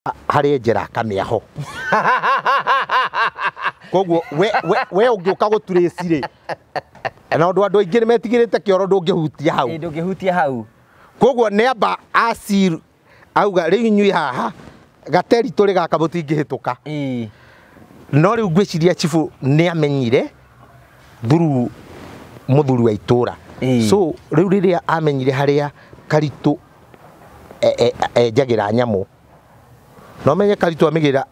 Harĩ njĩra kamĩaho koguo we ũngĩũka gũturĩci rĩ, na ũndũ andũ aingĩ nĩ metigĩrĩte kĩoro, ndũngĩhutia hau. Ĩ, ndũngĩhutia hau. Koguo nĩ amba acir auga rĩu inyuĩ haha gateri tũrĩ gaka mũtingĩhĩtũka. No rĩu ngwĩciria chifu nĩ amenyire through mũthuri wa itũra. So rĩu rĩrĩa amenyire harĩa Karitũ enjagĩra nyamũ, no menye Karitũ amĩgĩra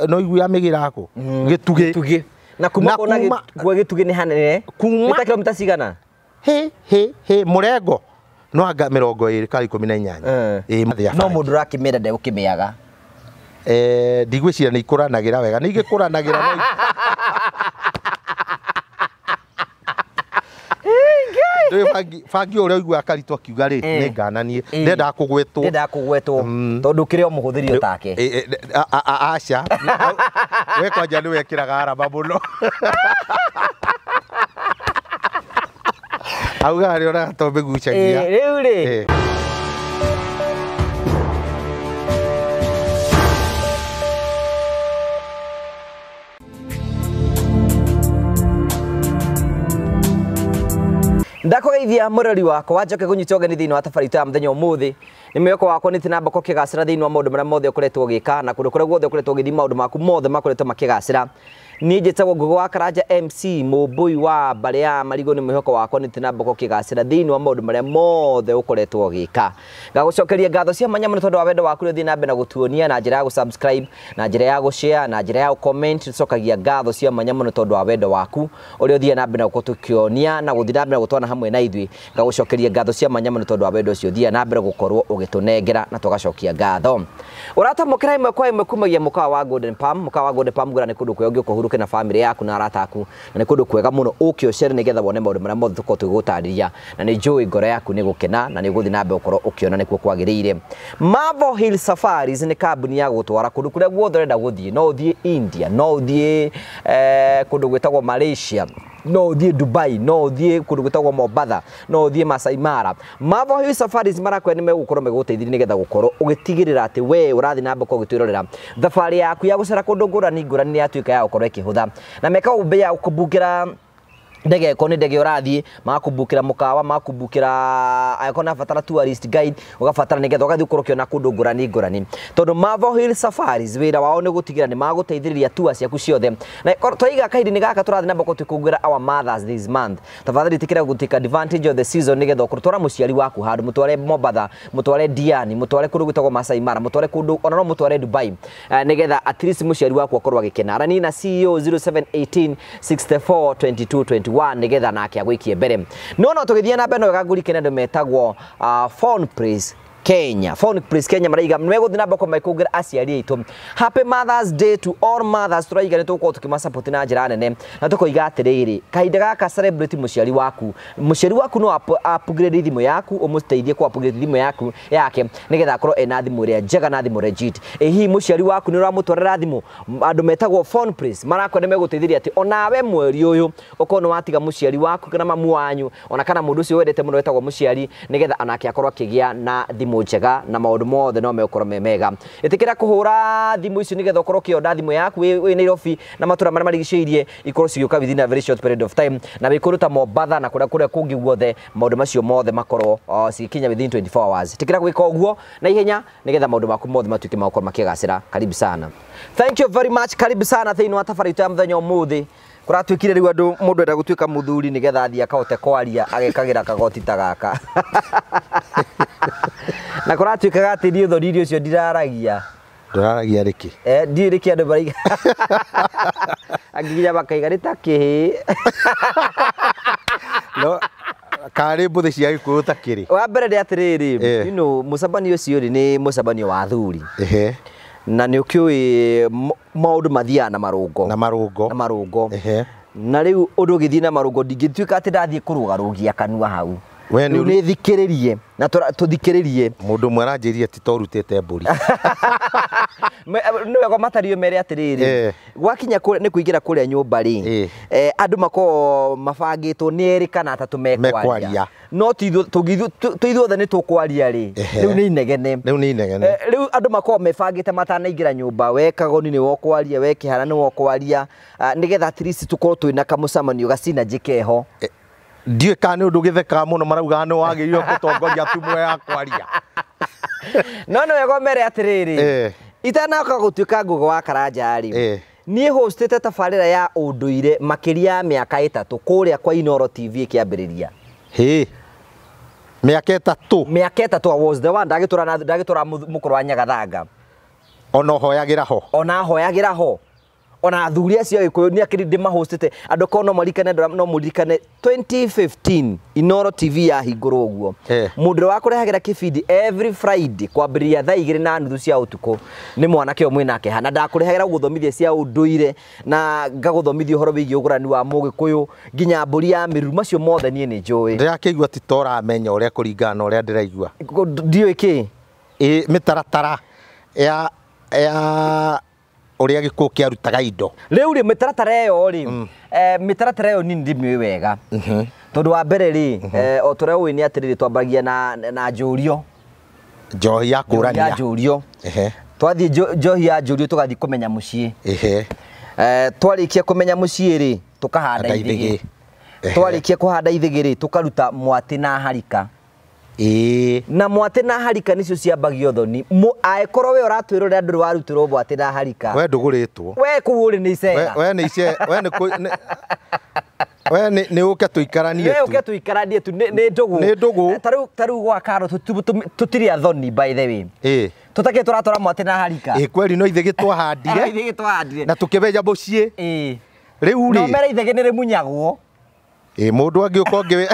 no igue amĩgĩra kũ gĩtugĩ. Gĩtugĩ. Na kuma Na kuona gwa gĩtugĩ nĩ hanene. Kuma Nĩ ta kilomita cigana? He he he, mũrengo no anga 28 kana 18. Ĩ, mathĩa No bangi. Mũndũ ũrakĩmĩenda ndegũkĩmĩaga. Ndigwĩciria nĩ ikũranagĩra wega, nĩ igĩkũranagĩra no ndũĩ bangi bangi ũrĩa ũiguaga Karitũ akiuga rĩ, nĩ ngananie ndendaga kũgwetwo. Ndendaga kũgwetwo tondũ kĩrĩ o mũhũthĩri o take. Aca, we kwanja nĩ wekĩraga arama mũno, augaga nĩ onaga to mĩgucagia. Rĩu rĩ, Ndakũgeithia mũrori wakwa, njoke kũnyita ũgeni thĩinĩ wa tabarĩra itũ ya mũthenya ũmũthĩ. Nĩ mwĩhoko wakwa nĩ tinamba kũkĩgacĩra thĩinĩ wa maũndũ marĩa mothe ũkoretwo ũgĩka na kũndũ kũrĩa guothe ũkoretwo ũgĩthiĩ, maũndũ maku mothe makoretwo makĩgacĩra. Niĩ njĩtagwo Ngũgĩ wa Karanja MC mũmbũi wa mbarĩ ya Marigũ. Nĩ mwĩhoko wakwa nĩ tinamba kũkĩgacĩra thĩinĩ wa maũndũ marĩa mothe ũkoretwo ũgĩka. Ngagũcokeria ngatho cia mwanya mũno tondũ wa wendo waku ũrĩa ũthiĩ na mbere na gũtuonia na njĩra ya gũ-subscribe, na njĩra ya gũ-share, na njĩra ya gũ-comment. Tũcokagia ngatho cia mwanya mũno tondũ wa wendo waku ũrĩa ũthiĩ na mbere na gũkorwo tũkĩonia na gũthiĩ na mbere na gũtwana hamwe na ithuĩ. Ngagũcokeria ngatho cia mwanya mũno tondũ wa wendo ũcio ũthiĩ na mbere gũkorwo ũgĩtũnengera, na tũgacokia ngatho. Ũratamũkĩra ĩmwe kwa ĩmwe kumagia mũkawa wa Golden Palm. Mũkawa wa Golden Palm ngũra nĩ kũndũ kwega ũngĩũka ũhurũke na famĩlĩ yaku na arata aku, na nĩ kũndũ kwega mũno ũke ũcere nĩgetha wone maũndũ marĩa mothe tũkorwo tũgĩgũtarĩria, na nĩ njũĩ ngoro yaku nĩ gũkena na nĩ ũgũthiĩ na mbere gũkorwo ũkĩona nĩkuo kwagĩrĩire. Marvel Hill Safaris nĩ kambuni ya gũtwara kũndũ kũrĩa guothe ũrenda gũthiĩ. No ũthiĩ India, no ũthiĩ kũndũ gwĩtagwo Malaysia, no ũthiĩ Dubai, no ũthiĩ kũndũ gwĩtagwo Mombatha, no ũthiĩ Masai Mara. Marvel Hill Safaris marakwĩra nĩ megũkorwo megũteithĩrĩria nĩgetha gũkorwo ũgĩtigĩrĩra atĩ we ũrathiĩ na mbere gũtwĩrorera thabarĩ yaku ya gũcera kũndũ ngũrani ngũrani nĩ yatuĩka ya gũkorwo ĩkĩhũtha, na meka ũmbĩ ya gũkũbukĩra ndege. Ĩkorwo nĩ ndege ũrathiĩ, magakũbukĩra mũkawa, magakũbukĩra angĩkorwo nĩ tourist guide ũgabatara, nĩgetha ũgathiĩ ũkorwo ũkĩona kũndũ ngũrani ngũrani, tondũ Marvel Hill Safaris wĩra wao nĩ gũtigĩra nĩ magũteithĩrĩria tour ciaku ciothe. Na twaiga kahinda-inĩ gaka tũrathiĩ na mbere tũkũngũĩra our mothers this month, tafadhali ĩtĩkĩra gũ take advantage of the season nĩgetha ũkorwo twara mũciari waku handũ, mũtware Mombatha, mũtware Diani, mũtware kũndũ gwĩtagwo Masai Mara, mũtware kũndũ ona no mũtware Dubai, nĩgetha at least mũciari waku akorwo agĩkena. Arani na CEO 0718 64 22 21 nĩgetha nake agwĩkie mbere. No tũgĩthiĩ na mbere, no wega ngũrikene andũ metagwo Phone Praise Kenya. Phone Praise Kenya maraiga nĩ megũthiĩ na mbere gũkorwo makĩkũngũĩra aciari aitũ. Happy Mothers Day to all mothers. Tũraiga nĩ tũgũkorwo tũkĩmasupport na njĩra nene, na tũkoiga atĩrĩrĩ, kahinda gaka celebrate mũciari waku. Mũciari waku no upgrade thimũ yaku, ũmũteithie ku upgrade thimũ yaku yake nĩgetha akorwo ena thimũ ĩrĩa njega na thimũ legit. Ĩ hihi mũciari waku nĩ ũramũtwarĩra thimũ? Andũ metagwo Phone Praise marakwenda megũteithĩrĩria atĩ onawe mweri ũyũ ũkorwo nĩ watiga mũciari waku kana mamu wanyu ona kana mũndũ ũcio wendete mũno wetagwo mũciari, nĩgetha onake akorwo akĩgĩa na thimũ njega na maũndũ mothe no megũkorwo me mega. Ĩtĩkĩra kũhũra thimũ icio nĩgetha ũkorwo ũkĩonda thimũ yaku wĩ Nairobi na matũra marĩa marigicĩirie, ikorwo cigĩũka within a very short period of time, na wĩ kũndũ ta Mombatha na kũrĩa kũngĩ guothe, maũndũ macio mothe makorwo cigĩkinya within 24 hours. Ĩtĩkĩra gwĩka ũguo na ihenya nĩgetha maũndũ maku mothe matuĩke ma gũkorwo makĩgacĩra. Karibu sana, thank you very much, karibu sana thĩinĩ wa tabarĩra itũ ya mũthenya ũmũthĩ. Kũratuĩkire rĩu andũ mũndũ enda gũtuĩka mũthuri nĩgetha athiĩ akahote kwaria agekagĩra kagoti ta gaka, na kũratuĩkaga atĩ niĩ ũthoni ũcio ndiraragia. Ndũraragia rĩkĩ? Ndiũĩ nĩkĩ andũ maraiga, angĩ nginya makaiga nĩ ta kĩhĩ. No karĩ mbũthĩ cia gĩkũyũ ta kĩrĩ. Wa mbere nĩ atĩrĩrĩ, mũcemanio ũcio rĩ, nĩ mũcemanio wa athuri, na nĩ ũkĩũĩ maũndũ mathiaga na marũngo. Na marũngo. Na marũngo. Na rĩu ũndũ ũgĩthiĩ na marũngo, ndingĩtuĩka atĩ ndathiĩ kũrũgarũgia kanua hau. Rĩu nĩ thikĩrĩrie na tũthikĩrĩrie. Mũndũ ũmwe aranjĩrire ti torutĩte mbũri. Nĩ wega matario mere atĩrĩrĩ, gwakinya nĩ kũingĩra kũrĩa nyũmba rĩ, andũ makoragwo mabangĩtwo nĩ erĩ kana atatũ mekwaria. No ti ithuothe nĩ tũkwaria rĩ, rĩu nĩ inegene. Rĩu nĩ inegene. Rĩu andũ makoragwo mebangĩte matanaingĩra nyũmba, we Kagoni nĩ wokwaria, we Kĩhara nĩ wokwaria, nĩgetha at least tũkorwo twĩna kamũcemanio gacinanjĩ keho. Ndiũĩ kana nĩ ũndũ gĩthekaga mũno maraugaga nĩ wagĩrĩirwo gũtongoria timu ya kwaria. No nĩ wega ũmere atĩrĩrĩ, itanoka gũtuĩka Ngũgĩ wa Karanja rĩ, niĩ hostĩte tabarĩra ya ũndũire makĩria ya mĩaka 3 kũrĩa kwa Inoro TV ĩkĩambĩrĩria. Hĩ. Mĩaka 3. Mĩaka 3 I was the one ndagĩtũra ndagĩtũra mũkũrũ wa Nyagathanga. Ona hoyagĩra ho. Ona hoyagĩra ho. Ona athuri acio Gĩkũyũ nĩ akĩrĩ ndĩmahostĩte andũ korwo no maririkane no mũririkane 2015 Inoro TV yahingũrwo ũguo. Mũndũ ũrĩa wakũrehagĩra kĩbindi every Friday kwambĩrĩria thaa 2:30 cia ũtukũ nĩ mwanake ũmwe nake hana ndakũrehagĩra gũthomithia cia ũndũire na ngagũthomithia ũhoro wĩgiĩ ũgũrani wa Mũgĩkũyũ nginya mbũri ya mĩruru macio mothe niĩ nĩ njũĩ. Ndĩrakĩigua ti ta ũramenya ũrĩa kũringana na ũrĩa ndĩraigua. Ndiũĩ kĩ? Ĩ mĩtaratara ya ũrĩa Gĩkũyũ kĩarutaga indo. Rĩu rĩ mĩtaratara ĩyo rĩ, mĩtaratara ĩyo niĩ ndimĩũĩ wega. Tondũ wa mbere rĩ, o ta ũrĩa ũĩ nĩ atĩrĩrĩ twambagia na njũrio. Njohi ya kũrania. Ya njũrio. Twathiĩ njohi ya njũrio tũgathiĩ kũmenya mũciĩ. Twarĩkia kũmenya mũciĩ rĩ, tũkahanda ithĩgĩ. Twarĩkia kũhanda ithĩgĩ rĩ, tũkaruta mwatĩ na harika. Na mwatĩ na harika nicio ciambagio thoni. Angĩkorwo we ũratwĩrorera ndũrĩ warutĩrwo mwatĩ na harika. We ndũgũrĩtwo. We kũu ũrĩ nĩ icera. We nĩ icera, we nĩ we nĩ ũke tũikaranie tu. We ũke tũikaranie tu nĩ ndũgũ. Nĩ ndũgũ. Ta rĩu gwa Karo tũtirĩ athoni by the way. Tũtakĩ tũratwara mwatĩ na harika. Kweri no ithĩgĩ twahandire. Ithĩgĩ twahandire. Na tũkĩbenja mũciĩ. Rĩu rĩ. No mere ithĩgĩ nĩ rĩmunyagwo. Mũndũ angĩũka ũngĩ.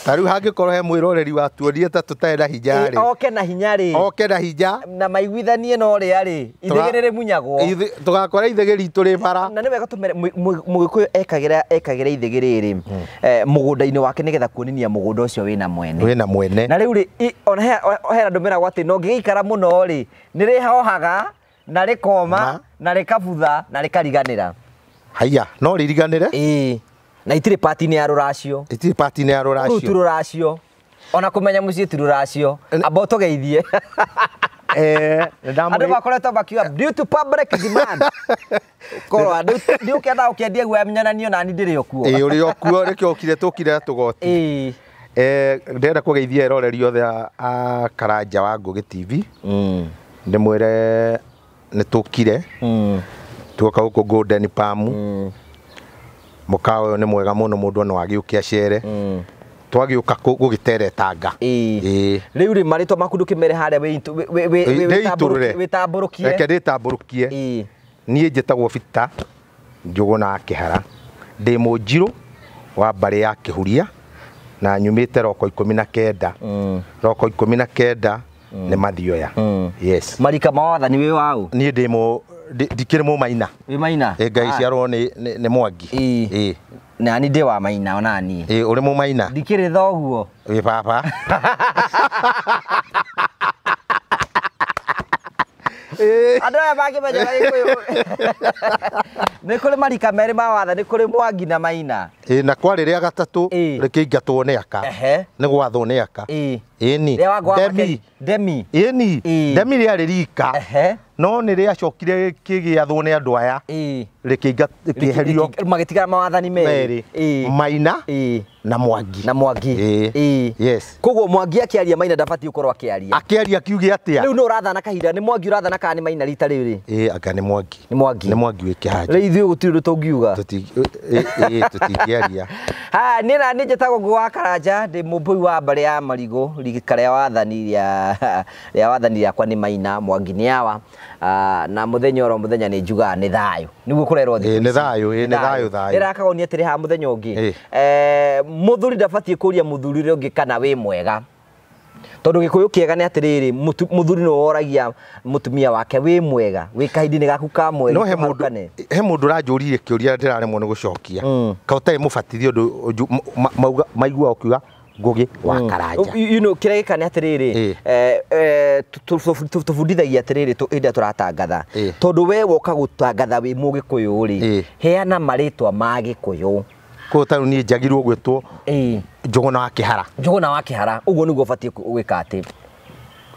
Ta rĩu hangĩkorwo he mwĩroreri watuonie ta tũtarĩ na hinya rĩ. Oke na hinya rĩ. Oke na hinya. Na maiguithanie na ũrĩa rĩ. Ithĩgĩ nĩ rĩmunyagwo. Tũgakora ithĩgĩ ritũ rĩ bara. Na nĩ wega tũmere Mũgĩkũyũ ekagĩra ithĩgĩ rĩrĩ mũgũnda-inĩ wake nĩgetha kuonania mũgũnda ũcio wĩna mwene. Wĩna mwene. Na rĩu rĩ ona he andũ meragwo atĩ no ngĩgĩikara mũno rĩ nĩ rĩhohaga na rĩkoma na rĩkabutha na rĩkariganĩra. Haiya, no rĩriganĩre? Na itirĩ pati-inĩ ya rũracio. Itirĩ pati-inĩ ya rũracio. Rũu ti rũracio. Ona kũmenya mũciĩ ti rũracio. Amba ũtũgeithie. Andũ makoretwo makiuga due to public demand. Korwo andũ ndiũkĩenda ũkĩendia guoya nyonanio nani ndĩrĩ o kuo. Ũrĩ o kuo nĩkĩo ũkire tũkire na tũgoti. Ndĩrenda kũgeithia eroreri othe a Karanja wa Ngũgĩ TV. Ndĩmwĩre nĩ tũkire. Tuoka gũkũ Golden Palm. Mũkawa ũyũ nĩ mwega mũno mũndũ no agĩũke acere. Twagĩũka gũgĩteretanga. Rĩu rĩ marĩtwa maku ndũkĩmere harĩa wĩtambũrũkie. Reke ndĩtambũrũkie. Niĩ njĩtagwo Bita Njũgũna wa Kĩhara. Ndĩ mũnjirũ wa mbarĩ ya Kĩhuria na nyumĩte roko 19. Roko 19 nĩ Mathioya. Yes. Marika ma wathani wĩ waũ? Niĩ ndĩ mũ ndikĩrĩ mũmaina. Wĩ maina? Ngai ciarwo nĩ Mwangi. Nani ndĩ wa maina ona niĩ. Ũrĩ mũmaina? Ndikĩrĩ thoguo. Wĩ baba. Andũ aya mangĩmenya Gĩkũyũ. Nĩ kũrĩ marika merĩ ma wathani, nĩ kũrĩ Mwangi na Maina. Na kwarĩ rĩa gatatũ rĩkĩingatwo nĩ aka. Nĩ gwathwo nĩ aka. Ĩni. Demi. Demi. Ĩni. Demi rĩarĩ rika. No nĩ rĩacokire rĩkĩgĩathwo nĩ andũ aya. Rĩkĩeherio. Magĩtigara mawathani merĩ. Maina na Mwangi. Na Mwangi. Yes. Koguo Mwangi akĩaria Maina ndabatiĩ gũkorwo akĩaria. Akĩaria kiuge atĩa? Rĩu nĩ ũrathana kahinda nĩ Mwangi ũrathana kana nĩ Maina rita rĩrĩ? Anga nĩ Mwangi. Nĩ Mwangi. Nĩ Mwangi wĩ kĩhanja. Rĩu ithuĩ gũtirĩ ũndũ tũngiuga. Tũtingĩaria. Ha, niĩ na niĩ njĩtagwo Ngũgĩ wa Karanja, ndĩ mũmbũi wa mbarĩ ya Marigũ, rika rĩa wathani rĩa wathani rĩakwa nĩ Maina, Mwangi nĩ awa. Na mũthenya oro mũthenya nĩ njugaga nĩ thayũ. Nĩguo kũrerwo thikũ ici. Nĩ thayũ, nĩ thayũ thayũ. Ndĩrakagonia atĩrĩ haha mũthenya ũngĩ. Mũthuri ndabatiĩ kũria mũthuri ũrĩa ũngĩ kana wĩ mwega. Tondu gikuyu kiega ni atiriri muthuri no woragia mutumia wake wi mwega wi kahinda-inĩ gaku ka mweri no he mundu uranjũririe kĩũria ndĩraremwo nĩ gũcokia ka ũtarĩ mũbatithio ũndũ maigua ũkiuga Ngugi wa Karanja. You know kĩrĩa gĩka nĩ atĩrĩrĩ tũbundithagia atĩrĩrĩ hĩndĩ ĩrĩa tũratangatha tondũ we woka gũtangatha wĩ mũgĩkũyũ rĩ heana marĩtwa ma gĩkũyũ. Koguo tarĩu niĩ njagirwo gwĩtwo Njũgũna wa Kĩhara. Njũgũna wa Kĩhara ũguo nĩguo ũbatiĩ gwĩka atĩ.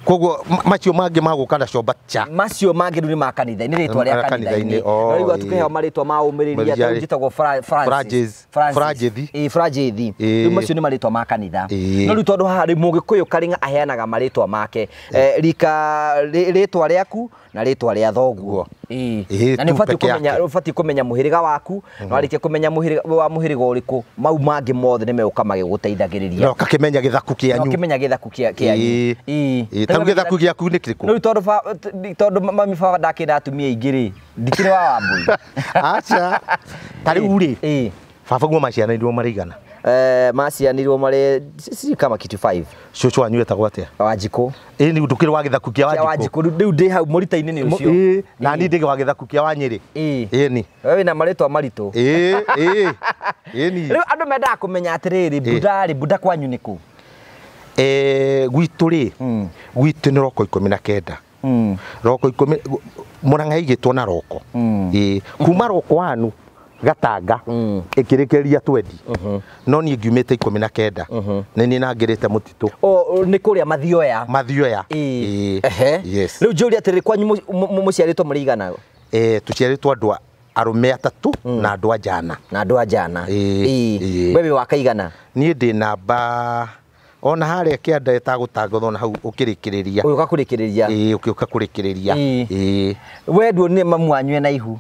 Koguo macio mangĩ magũka na comba cha. Macio mangĩ rĩu nĩ ma kanitha-inĩ rĩtwa rĩa kanitha-inĩ. No rĩu tukĩheo marĩtwa ma ũmĩrĩria tarĩu njĩtagwo Francis. Franjethi. Ĩĩ Franjethi. Rĩu macio nĩ marĩtwa ma kanitha. No rĩu tondũ haha rĩ mũgĩkũyũ Karing'a aheanaga marĩtwa make. Rika rĩtwa rĩaku na rĩtwa rĩa thoguo. Ĩĩ. Na nĩ ũbatiĩ kũmenya mũhĩrĩga waku, na warĩkia kũmenya mũhĩrĩga ũrĩkũ, mau mangĩ mothe nĩ megũka magĩgũteithagĩrĩria. Na ũgakĩmenya gĩthaku kĩanyu. Na ũkĩmenya gĩthaku kĩanyu. Ĩĩ. Tarĩu gĩthaku gĩaku nĩ kĩrĩkũ? No rĩu tondũ mami baba ndakĩenda atumia aingĩ rĩ, ndikĩrĩ wa Wambui. Aca. Tarĩu rĩ, baba guo maciaranĩirwo marĩ igana? Maciaranĩirwo marĩ kama kitu 5. Cũcũ wanyu etagwo atĩa? Wanjikũ. Ĩĩ nĩ ndũkĩrĩ wa gĩthaku kĩa Wanjikũ. Rĩu ndĩ hau mũrita-inĩ nĩ ũcio. Ĩĩ, na niĩ ndĩ wa gĩthaku kĩa Wanyĩrĩ. Ĩĩ ni. Wewe wĩna marĩtwa maritũ. Ĩĩ, ĩĩ. Ĩĩ ni. Rĩu andũ mendaga kũmenya atĩrĩrĩ, Buda rĩ, Buda kwanyu nĩ kũ? Gwitũ rĩ, gwitũ nĩ roko 19. Roko 10 Murang'a igĩtwo na roko. Ĩĩ, kuma roko wanu Gatanga ĩkĩrĩkĩria twendi. No niĩ ngiumĩte 19. Nĩ niĩ nangĩrĩte mũtitũ. O nĩ kũrĩa Mathioya. Mathioya. Ĩĩ. Yes. Rĩu njũria atĩrĩrĩ kwanyu mũciarĩtwo mũrĩ igana? Tũciarĩtwo andũ arũme atatũ na andũ a njana. Na andũ a njana. Ĩĩ. We wĩ wa kaigana? Niĩ ndĩ namba ona harĩa kĩanda ĩtagũtangathwo na hau ũkĩrĩkĩrĩria. Ũgĩũka kũrĩkĩrĩria. Ĩĩ ũkĩũka kũrĩkĩrĩria. Ĩĩ. We nduonire mamu wanyu ena ihu?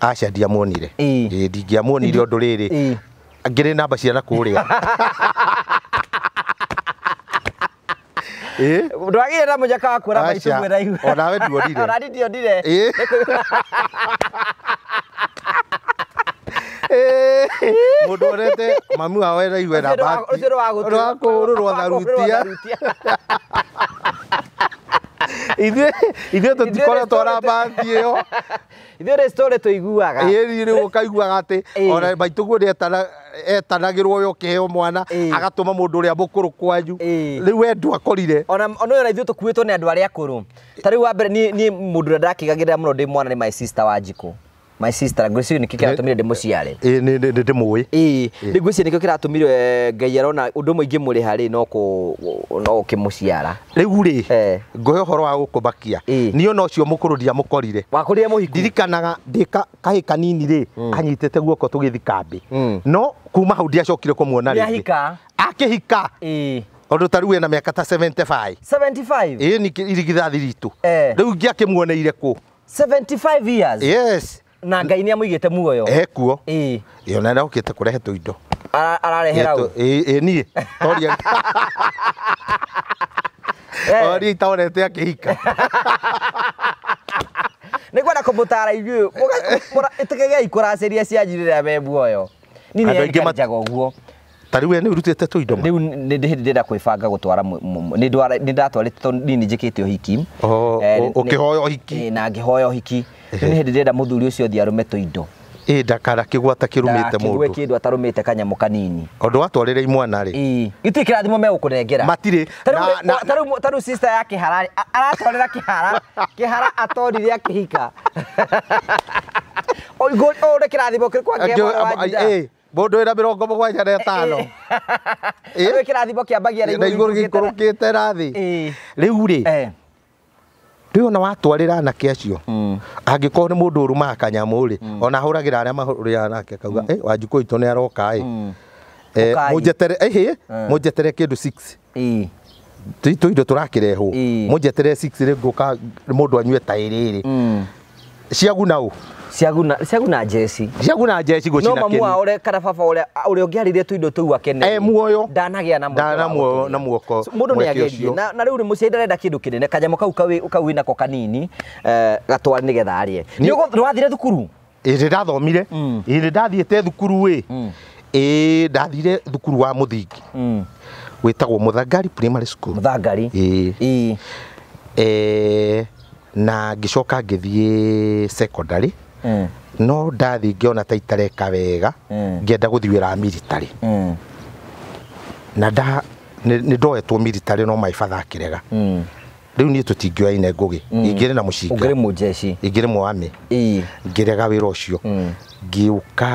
Aca ndiamuonire. Ĩĩ ndingĩamuonire ũndũ rĩrĩ. Ngĩrĩ namba cia na kũrĩa. Ĩĩ. Ndwagĩire na mũnyaka wa kuona maitũ mwena ihu. Onawe nduonire. Ona niĩ ndionire. Ĩĩ. Mũndũ orete mamu wao ena ihu ena mbati. Ũcio nĩ wa kũhũrũrwo tharutia. Ithuĩ tũtikoretwo na mbati ĩyo. Ithuĩ nĩ story tũiguaga. Ĩĩ rĩu ũkaiguaga atĩ ona maitũguo nĩ etanagĩrwo we ũkĩheo mwana agatũma mũndũ ũrĩa mũkũrũ kwanyu. Rĩu we ndwakorire. Ona ona ithuĩ tũkuĩtwo nĩ andũ arĩa akũrũ. Ta rĩu wa mbere niĩ mũndũ ũrĩa ndakĩgagĩrĩra mũno ndĩ mwana nĩ my sister Wanjikũ. My sister ngwĩciria nĩkĩo kĩratũmire ndĩmũciare. Ĩĩ nĩ ndĩmũĩ. Ĩĩ rĩu ngwĩciria nĩkĩo kĩratũmire Ngai arona ũndũ ũmwe ingĩmũrĩha rĩ no ũkĩmũciara. Rĩu rĩ ngũhe ũhoro wa gũkũmakia. Niĩ ona ũcio mũkũrũ ndiamũkorire. Wakũrire mũhiku? Ndirikanaga ndĩ kahĩ kanini rĩ anyitĩte guoko tũgĩthiĩ kambĩ. No kuma hau ndiacokire kũmuona rĩngĩ. Nĩahika? Akĩhika. Ĩĩ. Ũndũ ta rĩu ena mĩaka ta 75. 75? Ĩĩ nĩ irigithathi ritũ. Rĩu ingĩakĩmuoneire kũ? 75 years? Yes. Na Ngai nĩ amũigĩte muoyo. Ekuo. Ĩĩ. Ĩĩ ona nĩokĩte kũrehe tũindo. Ararehera ũ? Ĩĩ niĩ. Toria. Oria itaonete akĩhika. Nĩ ngwenda kũmũtara ithuĩ ĩtĩkagei kũracĩria cianyu rĩrĩa me muoyo. Niĩ nĩ njaga ũguo. Ta rĩu we nĩ ũrutĩte tũindo ma? Rĩu nĩ hĩndĩ ndĩrenda kwĩbanga gũtwara nĩ ndatwarĩte tondũ niĩ nĩ njĩkĩte ũhiki. Ũkĩhoya ũhiki. Ĩĩ na ngĩhoya ũhiki. Rĩu nĩ hĩndĩ ndĩrenda mũthuri ũcio athiĩ arũme tũindo. Ĩĩ ndakarakĩgwata kĩrũmĩte mũndũ. Ndagakĩgwe kĩndũ atarũmĩte kanyamũ kanini. Ũndũ watwarĩra imwana rĩ. Ĩĩ. Gĩtirĩ kĩrathimo megũkũnengera. Matirĩ. Ta rĩu sister ya Kĩhara aratwarĩra Kĩhara. Kĩhara atorire akĩhika. Ũrĩ kĩrathimo kĩrĩkũ angĩhe mwana wa nyina? Ĩĩ. Mũndũ wĩna 75. Ĩĩ. Kĩrathimo kĩambagia na igũrũ gĩikũrũkĩte na thĩ. Rĩu rĩ. Rĩu ona watwarĩra anake acio angĩkorwo nĩ mũndũ ũrũmaga kanyamũ rĩ ona ahũragĩra arĩa mahũrĩraga nake akauga Wanjikũ witũ nĩ aroka ĩ mũnjetere ĩhĩ mũnjetere kĩndũ 6 tũindo tũrakĩrehwo mũnjetere 6 rĩ ngũka mũndũ anyue ta ĩrĩ rĩ ciaguna ũ ciaguna njeci ciaguna njeci gũcina kĩni no mamu wao ũrĩa kana baba ũrĩa ũngĩarĩire tũindo tũu akene muoyo ndanagĩa na muoyo na muoko mũndũ nĩ agerie na rĩu mũciari ndarenda kĩndũ kĩnene kanyamũ kau wĩnako kanini gatware nĩgetha arĩe. Nĩ wathire thukuru? Ĩĩ nĩ ndathomire. Ĩĩ nĩ ndathiĩte thukuru ĩ. Ĩĩ ndathire thukuru wa mũthingi. Wĩtagwo Mũthangari Primary School. Mũthangari. Ĩĩ. Na ngĩcoka ngĩthiĩ secondary. No ndathi ngĩona ta itareka wega, ngĩenda gũthiĩ wĩra wa military. Na nĩ ndoetwo military no my father akĩrega. Rĩu niĩ tũtingĩoyaine Ngũgĩ, ingĩrĩ na mũcinga, ũngĩrĩ mũjeshi, ingĩrĩ mwami, ngĩrega wĩra ũcio. Ngĩũka.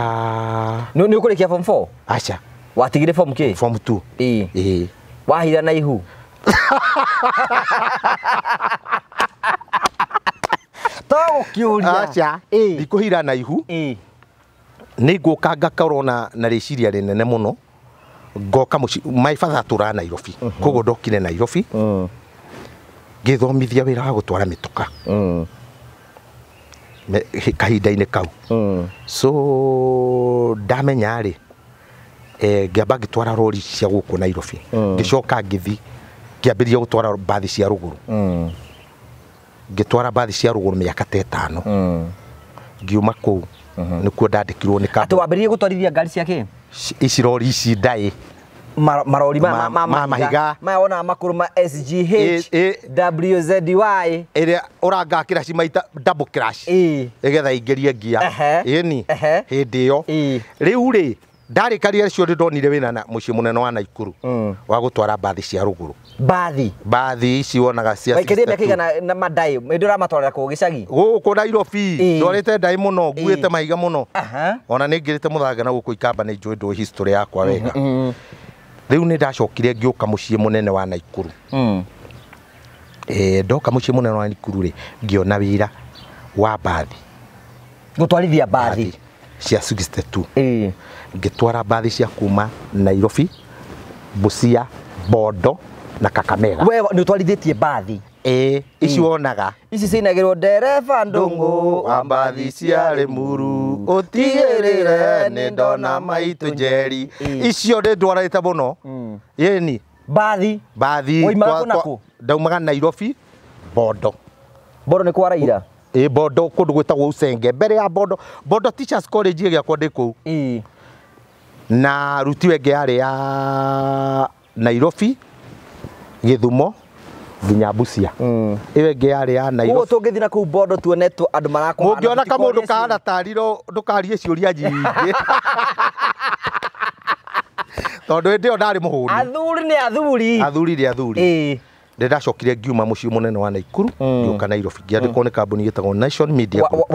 Nĩ ũkũrĩkia form 4? Aca. Watigire form kĩ? Form 2. Ĩĩ. Wahira na ihu. To gũkĩũria. Aca. Ndikũhira na ihu. Nĩ ngũka ngakorwo na rĩciria rĩnene mũno. Ngoka mũciĩ, my father atũraga Nairobi. Koguo ndokire Nairobi. Ngĩthomithia wĩra wa gũtwara mĩtuka. Kahinda-inĩ kau. So ndamenya rĩ, ngĩamba ngĩtwara rori cia gũkũ Nairobi. Ngĩcoka ngĩthi ngĩambĩrĩria gũtwara mbathi cia rũgũrũ. Ngĩtwara mbathi cia rũgũrũ mĩaka ta 5. Ngiuma kũu nĩkuo ndandĩkirwo nĩ kambuni. Atĩ wambĩrĩirie gũtwarithia ngari cia kĩ? Ici rori ici ndaĩ. Marori ma mahiga. Maya wonaga makũrũ ma SGH, WZY. Ĩrĩa ũrangakĩra cimaita double crash. Ĩgetha ingĩrie ngia. Ĩni. Hĩndĩ ĩyo. Rĩu rĩ, ndarĩkaria cio ndonire wĩra na mũciĩ mũnene wa Naikuru wa gũtwara mbathi cia rũgũrũ. Mbathi? Mbathi ici wonaga cia Waikarire mĩaka igana na mandai, hĩndĩ ũramatwarĩra kũ gĩcagi? Gũkũ Nairobi, ndwarĩte ndai mũno, nguĩte mahiga mũno. Ona nĩ ngĩrĩte mũthanga na gũkũ Ikamba, nĩ njũĩ ndũĩ history yakwa wega. Rĩu nĩ ndacokire ngĩũka mũciĩ mũnene wa Naikuru. Ndoka mũciĩ mũnene wa Naikuru rĩ, ngĩona wĩra wa mbathi. Gũtwarithia mbathi cia 62. Ngĩtwara mbathi cia kuma Nairobi, Busia, Bondo na Kakamega. We nĩ ũtwarithĩtie mbathi? Ici wonaga. Ici cinagĩrwo ndereba Ndũng'ũ wa mbathi cia Limuru, ũtigĩrĩre nĩ ndona maitũ Njeri. Icio nĩ ndwarĩte mũno. Ĩni. Mbathi? Mbathi. Woimaga kũ na kũ? Ndaumaga Nairobi, Bondo. Bondo nĩ kwa Raila? Bondo kũndũ gwĩtagwo Usenge. Mbere ya Bondo, Bondo Teachers College ĩgĩakwo ndĩ kũu. Na ruti ĩngĩ yarĩ ya Nairobi, Gĩthumo nginya Busia. Ĩyo ĩngĩ yarĩ ya Nairobi. Koguo tũngĩthiĩ na kũu Bondo tuone andũ marakũhana. Mũngĩona kamũndũ kahana tariro ndũkarie ciũria nyingĩ. Tondũ hĩndĩ ĩyo ndarĩ mũhũni. Athuri nĩ athuri. Athuri nĩ athuri. Ndacokire ngiuma mũciĩ mũnene wa Naikuru, ngĩũka Nairobi, ngĩandĩkwo nĩ kambuni ĩtagwo Nation Media Group.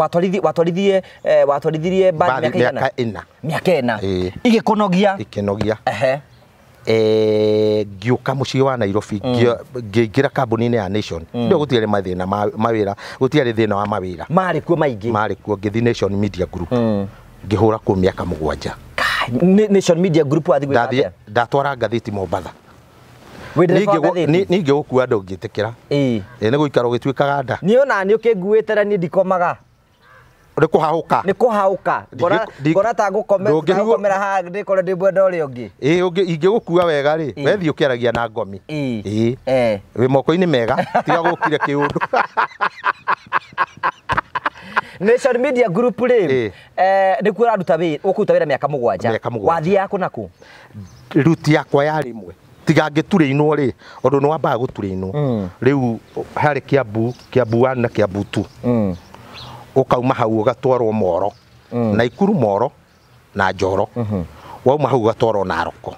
Watwarithirie mbathi mĩaka ĩna? Mĩaka ĩna. Igĩkũnogia? Ĩkĩnogia. Ngĩũka mũciĩ wa Nairobi, ngĩingĩra kambuni-inĩ ya Nation. Ndio gũtiarĩ mathĩna ma mawĩra, gũtiarĩ thĩna wa mawĩra. Marĩ kuo maingĩ. Marĩ kuo, ngĩthiĩ Nation Media Group. Ngĩhũra kũu mĩaka 7. Nation Media Group wathiĩ gwĩka atĩa? Ndatwara ngathĩti Mombatha. Ningĩ gũkua ndũngĩtĩkĩra. Nĩ gũikara ũgĩtuĩkaga nda. Niĩ ona niĩ ũkĩnguĩte na niĩ ndikomaga. Nĩ kũhahũka. Nĩ kũhahũka. Ngona ta ngũkomera haha ndĩkore ndĩ mwena ũrĩa ũngĩ. Ingĩgũkua wega rĩ, wethiĩ ũkĩaragia na ngomi. Wĩ moko-inĩ mega, tiga gũkire kĩũndũ. Nation Media Group rĩ, nĩkuo ũraruta wĩra, ũkũruta wĩra mĩaka 7. Wathiaga kũ na kũ? Ruti yakwa yarĩ ĩmwe. Tiga ngĩturĩinwo rĩ, ũndũ nĩ wambaga gũturĩinwo. Rĩu harĩ Kiambu, Kiambu 1 na Kiambu 2. Ũkauma hau ũgatwarwo Moro. Naikuru Moro na Njoro. Wauma hau ũgatwarwo Naroko.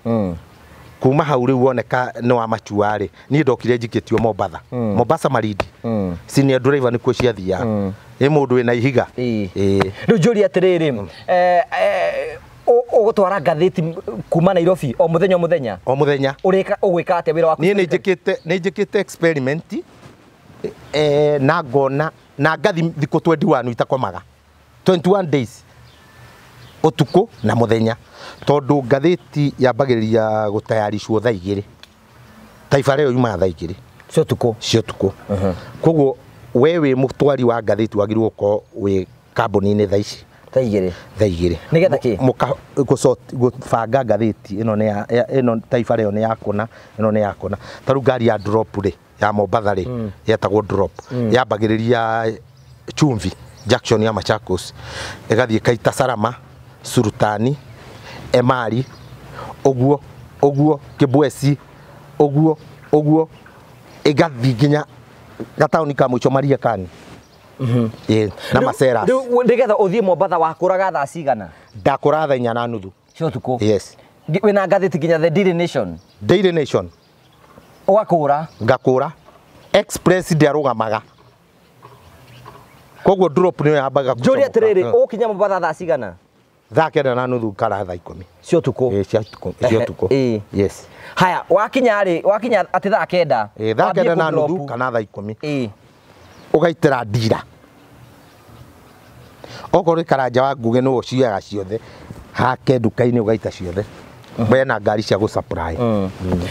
Kuma hau rĩu woneka nĩ wa machua rĩ, niĩ ndokire njikĩtio Mombatha. Mombasa Malindi. Senior driver nĩkuo ciathiaga. Ĩ mũndũ wĩna ihiga. Rĩu njũrie atĩrĩrĩ, ũgũtwara ngathĩti kuma Nairobi o mũthenya o mũthenya? O mũthenya. Ũgwĩka atĩa wĩra waku? Niĩ nĩ njĩkĩte experiment na ngona na ngathi thikũ 21 itakomaga. 21 days ũtukũ na mũthenya, tondũ ngathĩti yambagĩrĩria gũtayaricwo thaa 2. Taifa Leo yumaga thaa 2 cia ũtukũ. Cia ũtukũ. Koguo we wĩ mũtwari wa ngathĩti wagĩrĩirwo gũkorwo wĩ kambuni-inĩ thaa ici. Thaa 2. Thaa 2. Nĩgetha kĩ? Gũbanga ngathĩti ĩno nĩ ya ĩno Taifa Leo nĩ ya kũna, ĩno nĩ ya kũna. Ta rĩu ngari ya drop rĩ, ya Mombatha rĩ, yetagwo drop. Yambagĩrĩria Chumvi Junction ya Machakos, ĩgathiĩ Kaita Salama, Sultani, Emali, ũguo ũguo Kibwezi, Ũguo ũguo ĩgathiĩ nginya gataũni ka mũico Mariakani. Ĩĩ, na Maceras. Rĩu nĩgetha ũthiĩ Mombatha wakũraga thaa cigana? Ndakũra thaa 4:30 cia ũtukũ. Yes. Wĩna ngathĩti nginya The Daily Nation. Daily Nation. Ũgakũra? Ngakũra. Express ndĩarũgamaga. Koguo drop nĩyo yambaga Njũrie atĩrĩrĩ, ũkinya Mombatha thaa cigana? Thaa 9:30 kana thaa 10 cia ũtukũ. Ĩĩ, cia ũtukũ, cia ũtukũ. Yes. Haya, wakinya rĩ, wakinya atĩ thaa 9. Ĩĩ, thaa 9:30 kana thaa 10. Ĩĩ. Ũgaitĩra ndira. Okorwo Karanja wa Ngugi nĩwe ũcioyaga ciothe, hake nduka-inĩ ũgaita ciothe. Wena ngari cia gũ supply.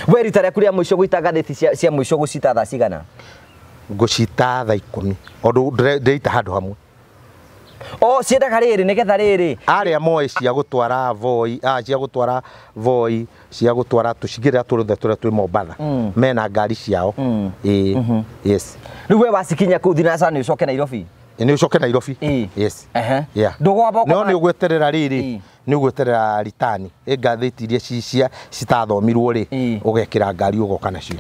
We rita rĩaku rĩa mũico gũita ngathĩti cia mũico gũcita thaa cigana? Ngũcita thaa 10. Ondũ ndĩraita handũ hamwe. O ciendaga rĩrĩ nĩgetha rĩrĩ. Arĩa moĩ cia gũtwara Voi, cia gũtwara Voi, cia gũtwara tũcigĩrĩra tũrothe tũrĩa twĩ Mombatha. Mena ngari ciao. Ĩĩ. Yes. Rĩu we wacikinya kũu Thinacara nĩ ũcoke Nairobi? Nĩ ũcoke Nairobi. Yes. Yeah. Ndũgwamba No nĩ ũgweterera rĩrĩ. Nĩ ũgweterera ritani. Ĩ ngathĩti iria cia citathomirwo rĩ, ũgekĩra ngari ũgoka nacio.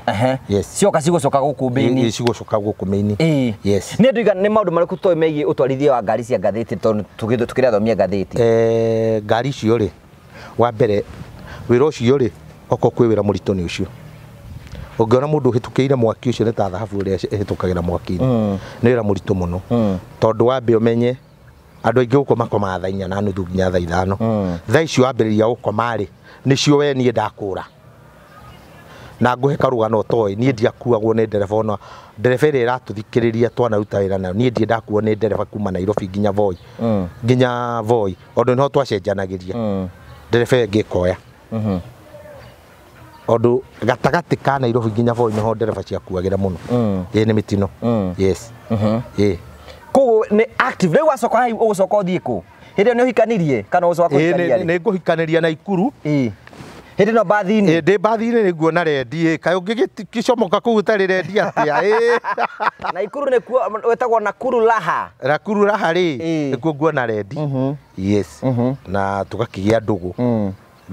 Yes. Cioka cigũcoka gũkũ mĩini. Ĩ cigũcoka gũkũ mĩini. Yes. Nĩ andũ aigana, nĩ maũndũ marĩkũ tũĩ megiĩ ũtwarithia wa ngari cia ngathĩti tondũ tũkĩrathomia ngathĩti? Ngari icio rĩ, wa mbere wĩra ũcio rĩ, okorwo kwĩ wĩra mũritũ nĩ ũcio. Ũngĩona mũndũ ũhĩtũkĩire mwaki ũcio nĩ ta thahabu ĩrĩa ĩhĩtũkagĩra mwaki-inĩ. Nĩ wĩra mũritũ mũno. Tondũ wambe ũmenye andũ aingĩ gũkũ makomaga thaa 4:30 nginya thaa 5. Thaa icio wambĩrĩria gũkoma rĩ, nĩcio we niĩ ndakũra. Na ngũhe karũgano ũtoĩ, niĩ ndiakuagwo nĩ ndereba ona ndereba ĩrĩa ĩratũthikĩrĩria twanaruta wĩra nayo, niĩ ndirĩ ndakuo nĩ ndereba kuma Nairobi nginya Voi. Nginya Voi, ondũ nĩho twacenjanagĩria. Ndereba ĩyo ĩngĩ ĩkoya. Ondũ gatagatĩ ka Nairobi nginya Voi nĩho ndereba ciakuagĩra mũno. Ĩĩ nĩ mĩtino. Yes. Ĩĩ. Koguo nĩ active. Rĩu wacoka hau ũgũcoka ũthiĩ kũ? Hĩndĩ ĩyo nĩ ũhikanirie kana ũgũcoka kũhikania rĩ? Nĩ ngũhikanĩria Naikuru. Ĩĩ. Hĩndĩ ĩno mbathi-inĩ? Ĩĩ, ndĩ mbathi-inĩ nĩ nguona rendi. Ĩĩ, kaĩ ũngĩgĩcomoka kũu ũtarĩ rendi atĩa? Ĩĩ. Naikuru nĩkuo wĩtagwo Nakuru Raha. Nakuru Raha rĩ, nĩkuo nguona rendi. Yes. Na tũgakĩgĩa ndũgũ.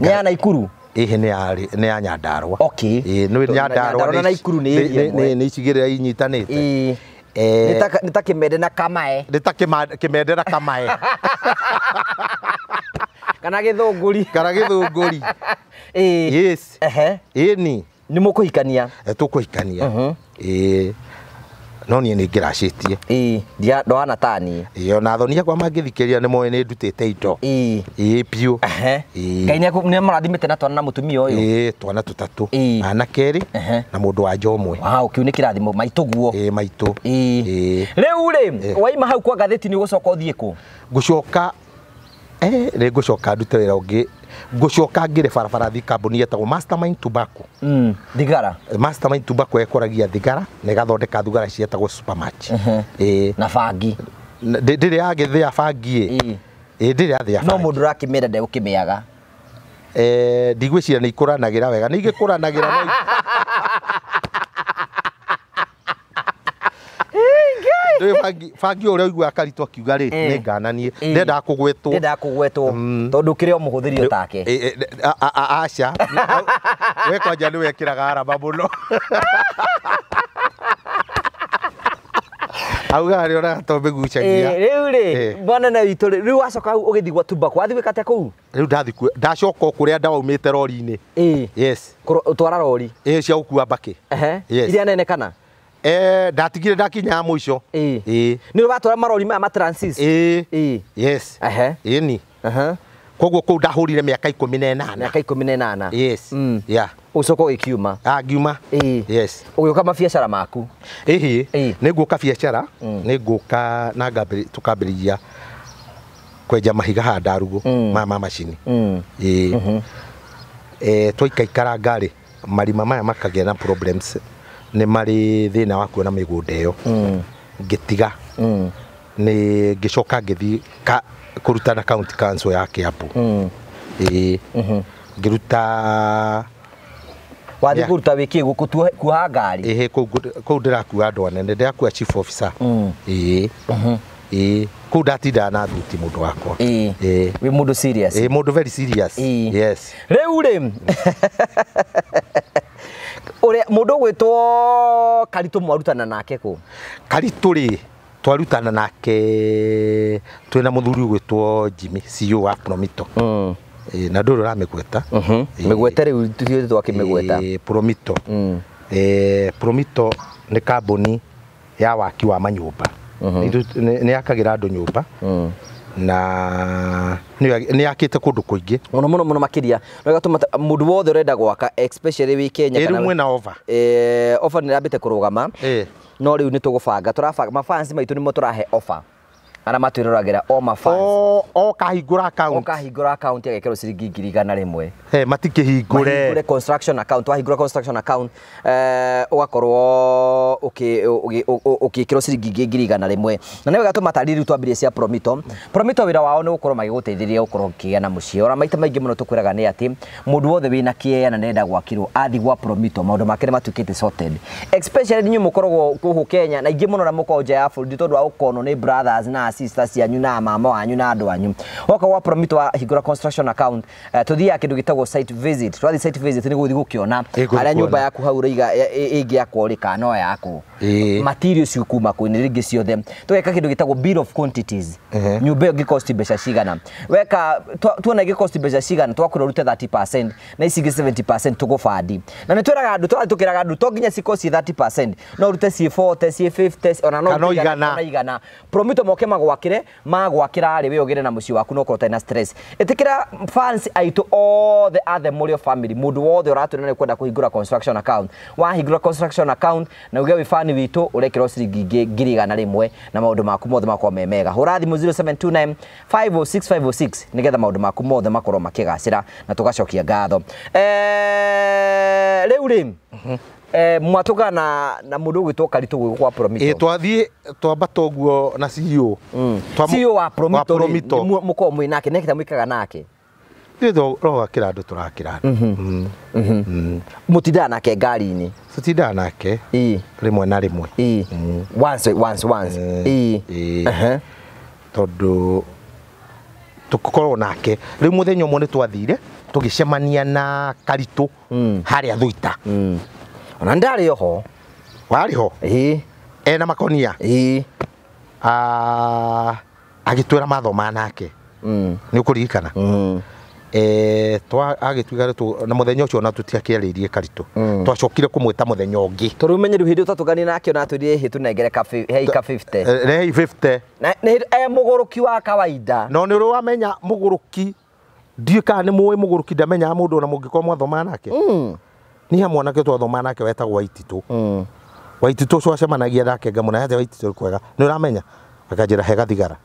Nĩ ya Naikuru? Ĩhĩ nĩ ya Nyandarũa. Okay. Ĩĩ, nĩ Nyandarũa na Naikuru nĩ area ĩmwe. Nĩ icigĩrĩra inyitanĩte. Ĩĩ. Nĩ ta Kĩmende na Kamae. Nĩ ta Kĩmende na Kamae. Kana Gĩthũngũri. Kana Gĩthũngũri. Ĩĩ. Yes. Ĩni. Nĩ mũkũhikania? Tũkũhikania. Ĩĩ. No niĩ nĩ ngĩracĩtie. Ĩĩ, ndwana ta niĩ. Ĩĩ, ona athoni akwa mangĩthikĩrĩria nĩ moĩ nĩ ndutĩte indo. Ĩĩ. Ĩĩ biũ. Ngai nĩ amũrathimĩte na twana na mũtumia ũyũ. Ĩĩ, twana tũtatũ. Anake erĩ na mũndũ wa nja ũmwe. Wow, kĩu nĩ kĩrathimo maitũ guo. Ĩĩ, maitũ. Ĩĩ. Rĩu rĩ, waima hau kwa ngathĩti nĩ ũgũcoka ũthiĩ kũ? Ngũcoka nĩ ngũcoka ndute wĩra ũngĩ. Ngũcoka ngĩre barabara thiĩ kambuni yetagwo Mastermind Tobacco. Thigara. Mastermind Tobacco ĩkoragia thigara na ĩgathondeka thigara cietagwo Supermatch. Ĩĩ. Na bangi. Ndĩrĩ yagĩthĩa bangi ĩ. Ĩĩ, ndĩrĩ yathĩa bangi. No mũndũ ũrakĩmĩenda ndegũkĩmĩaga. Ndigwĩciria nĩ ikũranagĩra wega. Nĩ igĩkũranagĩra no bangi ũrĩa ũiguaga Karitũ akiuga rĩ, nĩ ngananie. Ndendaga kũgwetwo. Ndendaga kũgwetwo. Tondũ ũkĩrĩ o mũhũthĩri o take. Aca. We kwanja nĩ wekĩraga arama mũno. Augaga nĩ onaga to mĩgucagia. Rĩu rĩ, mwanene witũ rĩ, rĩu wacoka hau ũgĩthiĩ gwa Tobacco, wathiĩ gwĩka atĩa kũu? Rĩu ndathiĩ ndacoka o kũrĩa ndaumĩte rori-inĩ. Yes. Ũtwara rori? Ĩĩ, cia gũkua mbakĩ. Yes. Iria nene kana? Ndatigire ndakinya mũico. Ĩĩ. Nĩ ũratwara marori maya ma transit? Ĩĩ. Yes. Ĩni. Koguo kũu ndahũrire mĩaka 18. Mĩaka 18. Yes. Yeah. Ũcoka ũgĩkiuma? Ngiuma. Yes. Ũgĩũka mabiacara maku? Ĩhĩ. Nĩ ngũka biacara, nĩ ngũka na tũkambĩrĩria kwenja mahiga haha Ndarugũ ma macini. Ĩĩ. Twaikaikaranga rĩ, marima maya makagĩa na problems. Nĩ marĩ thĩna wa kuona mĩgũnda ĩyo. Ngĩtiga. Nĩ ngĩcoka ngĩthiĩ kũruta na county council ya Kiambu. Ĩĩ. Ngĩruta Wathiĩ kũruta wĩkĩ gũkũ kuoha ngari? Ĩhĩ, kũu ndĩrakua andũ anene, ndĩrakua chief officer. Ĩĩ. Ĩĩ. Kũu ndatindaga na thuti mũndũ wakwa. Ĩĩ. Wĩ mũndũ serious? Ĩĩ, mũndũ very serious. Yes. Rĩu rĩ, Ũrĩa mũndũ ũgwĩtwo Karitũ mwarutana nake kũ? Karitũ rĩ twarutana nake twĩna mũthuri ũgwĩtwo Jimmy CEO wa Promito. Na ndũrĩ ũramĩgweta. Mĩgwete rĩu tũthiĩ twakĩmĩgweta. Promito. Promito nĩ kambuni ya waki wa manyũmba. Nĩ yakagĩra andũ nyũmba. Na nĩ yakĩte kũndũ kũingĩ mũno mũno mũno makĩria no ĩgatũma mũndũ wothe ũrenda gwaka especially wĩ Kenya kana mwena offer offer nĩ yambĩte kũrũgama no rĩu nĩ tũgũbanga tũrabanga mafans maitũ nĩmo tũrahe offer ara matwĩroragĩra o mafans o kahingũra account o kahingũra account agekĩrwo ciringi 100,000 matikĩhingũre mahingũre construction account wahingũra construction account ũgakorwo ũkĩkĩrwo ciringi 100,000 na nĩ wega tũmatarĩrie rĩu twambirie cia Promito. Promito wĩra wao nĩ gũkorwo magĩgũteithĩrĩria gũkorwo ũkĩgĩa na mũciĩ ora maita maingĩ mũno tũkwĩraga nĩ atĩ mũndũ wothe wĩna kĩeya na nĩarenda gwakĩrwo athi gwa Promito maũndũ make nĩ matuĩkĩte sorted especially inyuĩ mũkoragwo gũkũ Kenya na ingĩ mũno na mũkoragwo nja ya bũrũri tondũ wa gũkonwo nĩ brothers na sisters cianyu na mama wanyu na andũ anyu woka gwa Promito wahingũra construction account tuthiaga kĩndũ gĩtagwo site visit twathi site visit nĩ gũthiĩ gũkĩona harĩa nyũmba yaku hau ũraiga ĩngĩakwo rĩ kana no yakwo materials cikuma kũ nĩ rĩngĩ ciothe tũgeka kĩndũ gĩtagwo bill of quantities nyũmba ĩyo ĩngĩcost mbeca cigana weka tuona ĩngĩcost mbeca cigana twakwĩra ũrute 30% na ici ingĩ 70% tũgũbandi na nĩ twĩraga andũ tũrathiĩ tũkĩraga andũ to nginya cicost 30% no ũrute ciĩ 40 ciĩ 50 ona no igana Promito moke magwakĩre magwakĩra rĩ we ũgĩre na mũciĩ waku no ũkorwo ũtarĩ na stress ĩtĩkĩra fans aitũ othe a The Mũrĩo family mũndũ wothe ũratwĩra nĩ kwenda kũhingũra construction account wahingũra construction account na uge wĩ fan witũ ũrekĩrwo ciringi 100,000 na maũndũ maku mothe makorwo me mega hũra thimũ 0729 506 506 nĩgetha maũndũ maku mothe makorwo makĩgacĩra na tũgacokia ngatho rĩu rĩ mwatũka na mũndũ ũgwĩtwo Karitũ gwĩ kwa Promito twathiĩ twambata ũguo na CEO CEO wa Promito mũkorwo mwĩ nake nĩkĩta mwĩkaga nake ithuĩ roho akĩra andũ tũrakĩra mũtindaga nake ngari-inĩ tũtindaga nake rĩmwe na rĩmwe once once once tondũ tũkorwo nake rĩu mũthenya ũmwe nĩ twathire tũgĩcemania na Karitũ harĩa Thuita ona ndarĩ oho warĩ ho ena makonia agĩtwĩra mathoma nake nĩ ũkũririkana agĩtuĩka na mũthenya ũcio ona tũtiakĩarĩirie Karitũ twacokire kũmwĩta mũthenya ũngĩ tondũ ũmenye rĩu hĩndĩ ũtatũganie nake ona atwĩrire hĩ tũnengere hei ka 50 rehei 50 na mũgũrũki wa kawaida no nĩ ũrĩ wamenya mũgũrũki ndiũĩ kana nĩ mũĩ mũgũrũki ndamenyaga mũndũ ona mũngĩkorwo mwathoma nake ni ha mwanake twathoma nake wetagwo Waititũ Waititũ ũcio acemanagia nake ngamũna atĩ Waititũ kwega nĩ ũramenya akanjĩra he gathigara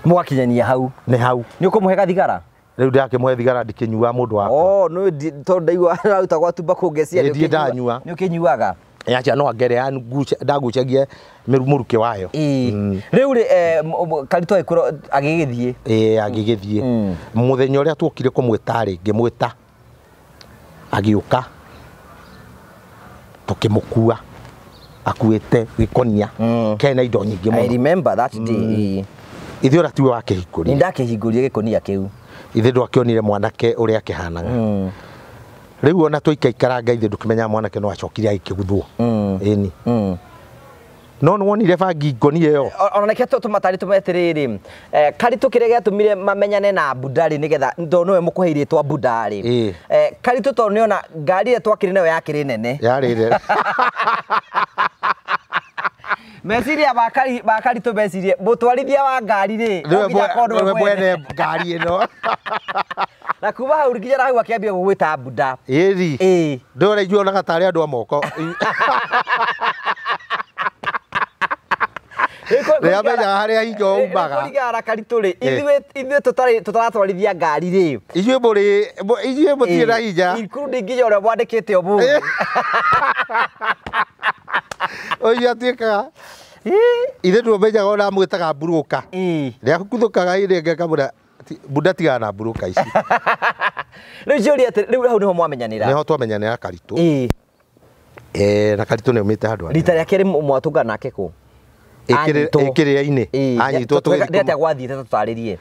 mũgakinyania hau nĩ hau nĩ ũkũmũhe gathigara rĩu ndakĩmũhe thigara ndikĩnyua mũndũ wakwa nĩ tondũ ndaigua araruta gwa tumba kũngecia nĩ ndanyua nĩ ũkĩnyuaga acha no angere ndagucagia mũrukĩ wayo rĩu rĩ Karitũ agĩkorwo agĩgĩthiĩ agĩgĩthiĩ mũthenya ũrĩa tuokire kũmwĩta rĩ ngĩmwĩta agĩũka tũkĩmũkua akuĩte gĩkonia kena indo nyingĩ mũno I remember that day ithuĩ ũrĩa tiwe wakĩhingũrire nĩ ndakĩhingũrire gĩkonia kĩu ithuĩ ndwakĩonire mwanake ũrĩa akĩhanaga rĩu ona twaikaikaranga ithuĩ ndũkĩmenyaga mwanake no acokire agĩkĩguthwo ĩni no nĩ wonire bangi ngonia ĩyo ona nĩkĩo tũmatarĩ tũmetĩrĩrĩ Karitũ kĩrĩa gĩatũmire mamenyane na Buda rĩ nĩgetha tondũ nĩwe mũkũhe irĩtwa Buda rĩ Karitũ tondũ nĩona ngari ĩrĩa twakĩrĩ nayo yakĩrĩ nene yarĩ nene meciria ma Karitũ mecirie mũtwarithia wa ngari rĩ nĩwe mwene ngari ĩno na kuma hau nginya na hau akĩambia gũgwĩta Buda ĩri ndũra ithuĩ onaga tarĩ andũ a moko Rĩamenyaga harĩa hingo umaga kũringana na Karitũ rĩ ithuĩ tũtaratwarithia ngari rĩ ithuĩ mũrĩ ithuĩ mũtirĩ na hinya including nginya ũrĩa mwandĩkĩte ũmũthĩ ũcio atuĩkaga ithuĩ ndũmenyaga ona amwĩtaga mburũka rĩrĩa kuthũkaga ĩrĩ ngekamwĩra Buda tigana na mburũka ici rĩu ciũria atĩ rĩu hau nĩho mwamenyanĩra nĩho twamenyanĩra Karitũ na Karitũ nĩ aumĩte handũ rita rĩa kerĩ mwatũngana nake kũ ĩkĩrĩra-inĩ anyitwo tũgĩthiĩ atĩa gwathiĩte tũtarĩrie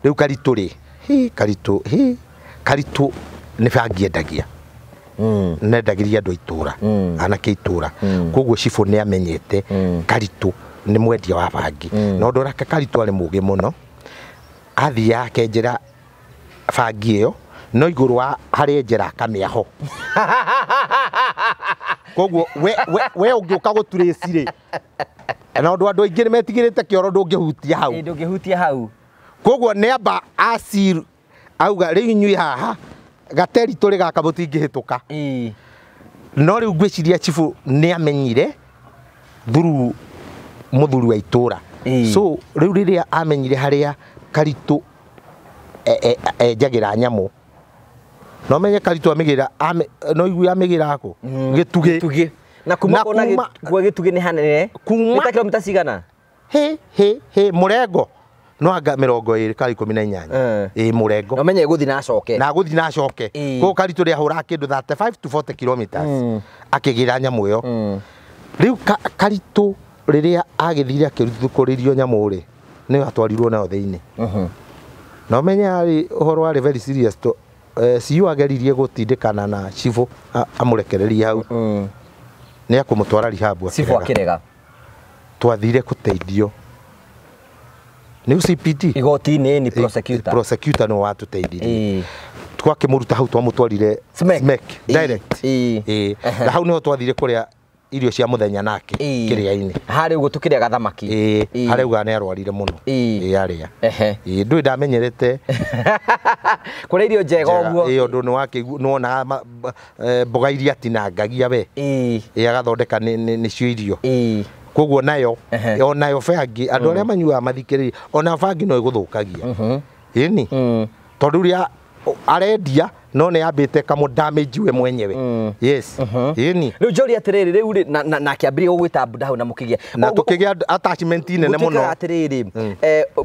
rĩu Karitũ rĩ Karitũ Karitũ nĩ bangi endagia Nendagĩria andũ a itũra, anake itũra. Koguo cibũ nĩ amenyete Karitũ nĩ mwendia wa bangi. Na ũndũ ũrĩa Karitũ arĩ mũgĩ mũno, athiaga akenjera bangi ĩyo no igũrũ wa harĩa enjera akamĩaho. Koguo we ũngĩũka gũturĩci rĩ, na ũndũ andũ aingĩ nĩ metigĩrĩte kĩoro ndũngĩhutia hau. Ndũngĩhutia hau. Koguo nĩ amba acir auga rĩu inyuĩ haha gateri tũrĩ gaka mũtingĩhĩtũka. No rĩu ngwĩciria cibũ nĩ amenyire through mũthuri wa itũra. So rĩu rĩrĩa amenyire harĩa Karitũ enjagĩra nyamũ, no menye Karitũ amĩgĩra, no igue amĩgĩra kũ? Gĩtugĩ. Na kuma kona gwa Gĩtugĩ nĩ hanene. Kuma nĩ ta kilomita cigana? He he he mũrengo no anga 20 ka 18. Ĩ mũrengo. No menye gũthiĩ na acoke. Na gũthiĩ na acoke. Koguo Karitũ rĩahũraga kĩndũ 35 to 40 kilometers akĩgĩra nyamũ ĩyo. Rĩu Karitũ rĩrĩa agĩthire akĩruthũkũrĩrio nyamũ rĩ, nĩyo atwarirwo nayo thĩinĩ. No menye arĩ ũhoro warĩ very serious to CU ageririe gũtindĩkana na cibũ amũrekererie hau. Nĩ akũmũtwara rehab. Cibũ akĩrega. Twathire gũteithio nĩ CPD igoti-inĩ ni prosecutor. Prosecutor no watũteithirie. Twakĩmũruta hau twamũtwarire Smack direct. Na hau niho twathire kũrĩa irio cia mũthenya nake kĩrĩa-inĩ. Harĩ ũguo tũkĩrĩaga thamaki. Harĩa uga nĩ arwarire mũno. Arĩa. Ndũĩ ndamenyerete kũrĩa irio njega ũguo. Ũndũ nĩ wakĩigua nĩ wonaga mboga iria atinangagia we. Agathondeka nĩcio irio. Koguo nayo onayo bangi andũ arĩa manyuaga mathikĩrĩria ona bangi no ĩgũthũkagia. Ĩni tondũ rĩrĩa arendia no nĩ yambĩte kamũ damage we mwenyewe. Yes. Ĩni rĩu njũria atĩrĩrĩ, rĩu rĩ na akĩambĩrĩria gũgwĩta Buda hau na mũkĩgĩa na tũkĩgĩa attachment nene mũno. Atĩrĩrĩ,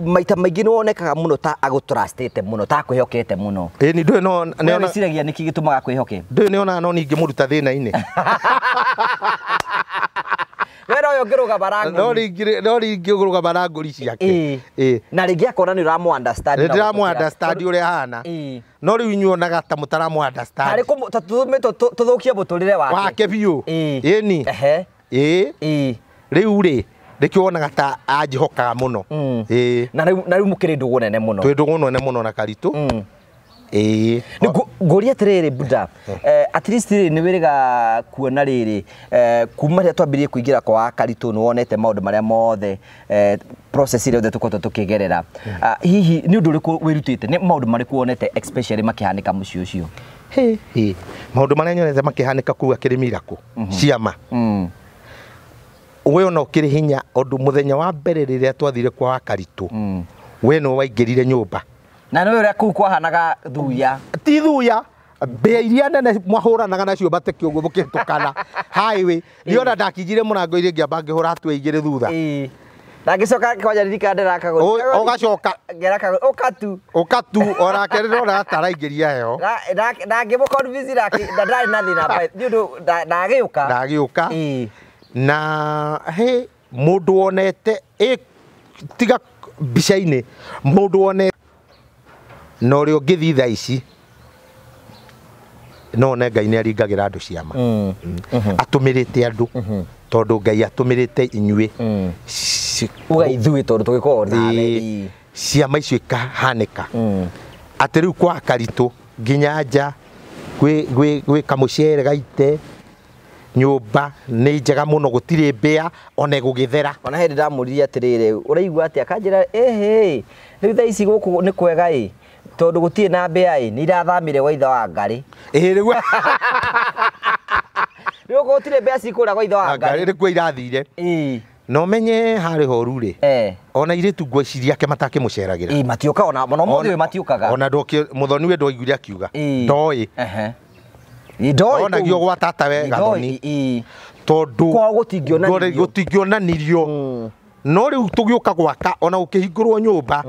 maita maingĩ nĩ wonekaga mũno ta agũtrustĩte mũno, ta akwĩhokete mũno. Ĩni ndũĩ no nĩ wĩciragia nĩkĩ gĩtũmaga akwĩhoke? Ndũĩ nĩ onaga no ningĩmũruta thĩna-inĩ. Wera ũyũ ũngĩrũgama rangũri. No rĩngĩ ũngĩrũgama rangũri ciake. Na rĩngĩ akona nĩ ũramũ understand. Nĩ ndĩramũ understand ũrĩa ahana. No rĩu inyuĩ onaga ta mũtaramũ understand. Harĩ tũthũkie mũtũrĩre wake. Wake biũ. Ĩni. Rĩu rĩ nĩkĩo wonaga ta anjĩhokaga mũno. Na rĩu mũkĩrĩ ndũgũ nene mũno. Twĩ ndũgũ nene mũno na Karitũ. Ngũria atĩrĩrĩ Buda, at least rĩ nĩ wĩrĩga kuona rĩrĩ kuma rĩrĩa twambĩrĩrie kũingĩra kwa Karitũ nĩ wonete maũndũ marĩa mothe process ĩrĩa yothe tũkoretwo tũkĩgerera. Hihi nĩ ũndũ ũrĩkũ wĩrutĩte, nĩ maũndũ marĩkũ wonete especially makĩhanĩka mũciĩ ũcio? Maũndũ marĩa nyonete makĩhanĩka kũu akĩrĩ miracle ciama. We ona ũkĩrĩ hinya ũndũ mũthenya wa mbere rĩrĩa twathire kwa Karitũ, we no waingĩrire nyũmba. Na nĩ ũrĩa kũu kwahanaga thuya. Ti thuya, mbĩa iria nene mwahũranaga nacio bateke ũguo mũkĩhĩtũkana highway. Niĩ ona ndakinyire mũrango-inĩ ngĩamba ngĩhũra hatua igĩrĩ thutha. Ndagĩcoka kwanja ririkana ndĩrakagũra. Ũgacoka Ngĩrakagũra ũkatu. Ũkatu onake ndĩrona ta araingĩria heho. Na ngĩmũ-convince nake na ndarĩ na thĩna nĩ ũndũ ndagĩũka. Ndagĩũka. Na he mũndũ wonete tiga mbica-inĩ, mũndũ wonete na ũrĩa ũngĩthiĩ thaa ici no one Ngai nĩ aringagĩra andũ ciama. Atũmĩrĩte andũ tondũ Ngai atũmĩrĩte inyuĩ. Uga ithuĩ tondũ tũgĩkorwo nawe. Ciama icio ikahanĩka. Atĩ rĩu kwa Karitũ nginya nja gwĩ kamũcere gaite nyũmba nĩ njega mũno gũtirĩ mbĩa ona ĩgũgĩthera. Ona hĩndĩ ndamũririe atĩrĩrĩ, ũraigua atĩa? Akanjĩra ĩhĩ rĩu thaa ici gũkũ nĩ kwega ĩ tondũ gũtirĩ na mbĩa ĩ nĩ irathamire gwa ithe wa Ngarĩ. Rĩu rĩu gũtirĩ mbĩa cikũra gwa ithe wa Ngarĩ. Nĩkuo irathire. No menye harĩ horu rĩ, ona airĩtu ngwĩciria ake matakĩmũceragĩra. Matiũkaga ona ũmũthĩ ũyũ matiũkaga. Ona mũthoni we ndwaiguire akiuga. Ndoĩ. Ndoĩ. Onagio gwa tata we Gathoni. Tondũ kwao gũtingĩonanirio. Gũtingĩonanirio. No rĩu tũgĩũka gwaka ona gũkĩhingũrwo nyũmba,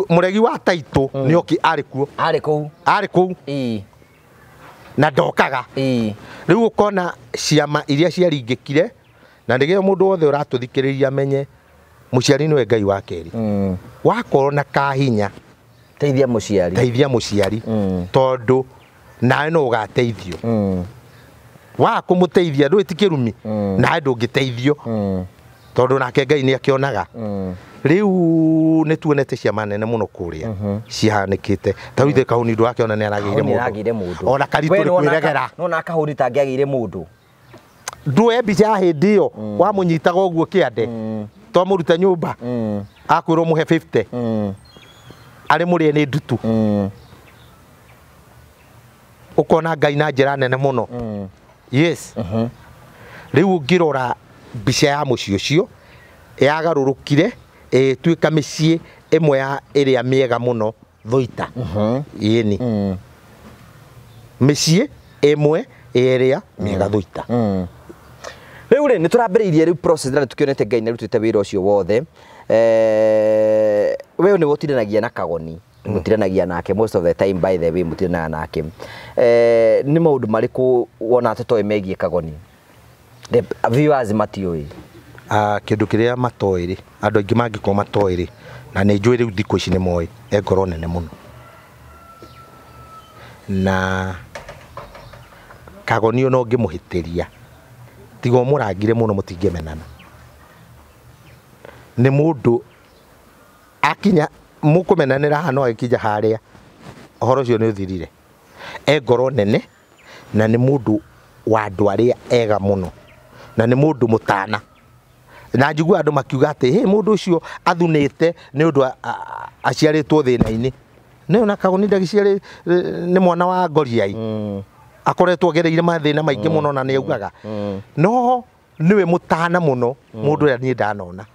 mũregi wa taitũ nĩ oki arĩ kuo. Arĩ kũu. Arĩ kũu. Na ndokaga. Rĩu ũkona ciama iria ciaringĩkire na nĩgetha mũndũ wothe ũratũthikĩrĩria amenye mũciari nĩwe Ngai wa kerĩ. Wakorwo na kahinya teithia mũciari. Teithia mũciari tondũ Nawe no ũgateithio. Wa kũmũteithia ndũĩ ti kĩrumi nawe ndũngĩteithio tondũ nake Ngai nĩ akĩonaga. Rĩu nĩ tuonete ciama nene mũno kũrĩa cihanĩkĩte ta rĩu ithe Kahũni ndũrakĩona nĩ aragĩire mũndũ ona Karitũ nĩ kwĩregera nona Kahũni tangĩagĩire mũndũ ndũe mbica ya hĩndĩ ĩyo wamũnyitaga ũguo kĩande twamũruta nyũmba akwĩrwo mũhe 50 arĩ mũrĩe nĩ ndutu ũkona Ngai na njĩra nene mũno. Yes. Rĩu ũngĩrora mbica ya mũciĩ ũcio yagarũrũkire ĩtuĩka mĩciĩ ĩmwe ya ĩrĩa mĩega mũno Thũita. Ĩni mĩciĩ ĩmwe ĩrĩa mĩega Thũita. Rĩu rĩ nĩ tũrambĩrĩirie rĩu process na tũkĩonete Ngai nĩ arutĩte wĩra ũcio wothe. We nĩ ũtinanagia na Kagoni mũtiranagia nake most of the time, by the way mũtiranaga nake. Nĩ maũndũ marĩkũ wona tũtoĩ megiĩ Kagoni? The viewers matiũĩ. Kĩndũ kĩrĩa matoĩ rĩ, andũ aingĩ mangĩkorwo matoĩ rĩ, na nĩ njũĩ rĩu thikũ ici nĩ moĩ, e ngoro nene mũno. Na Kagoni ona ũngĩmũhĩtĩria tiga ũmũrangire mũno mũtingĩmenana. Nĩ mũndũ akinya mũkũmenanĩra haha no agĩkinya harĩa ũhoro ũcio nĩ ũthirire. E ngoro nene na nĩ mũndũ wa andũ arĩa ega mũno na nĩ mũndũ mũtana. Na njigua andũ makiuga atĩ hĩ mũndũ ũcio athunĩte nĩ ũndũ aciarĩtwo thĩna-inĩ. Nĩ ona Kagoni ndagĩciarĩ nĩ mwana wa Ngoriai. Akoretwo agereire mathĩna maingĩ mũno na nĩ augaga. No nĩwe mũtana mũno mũndũ ũrĩa niĩ ndanona.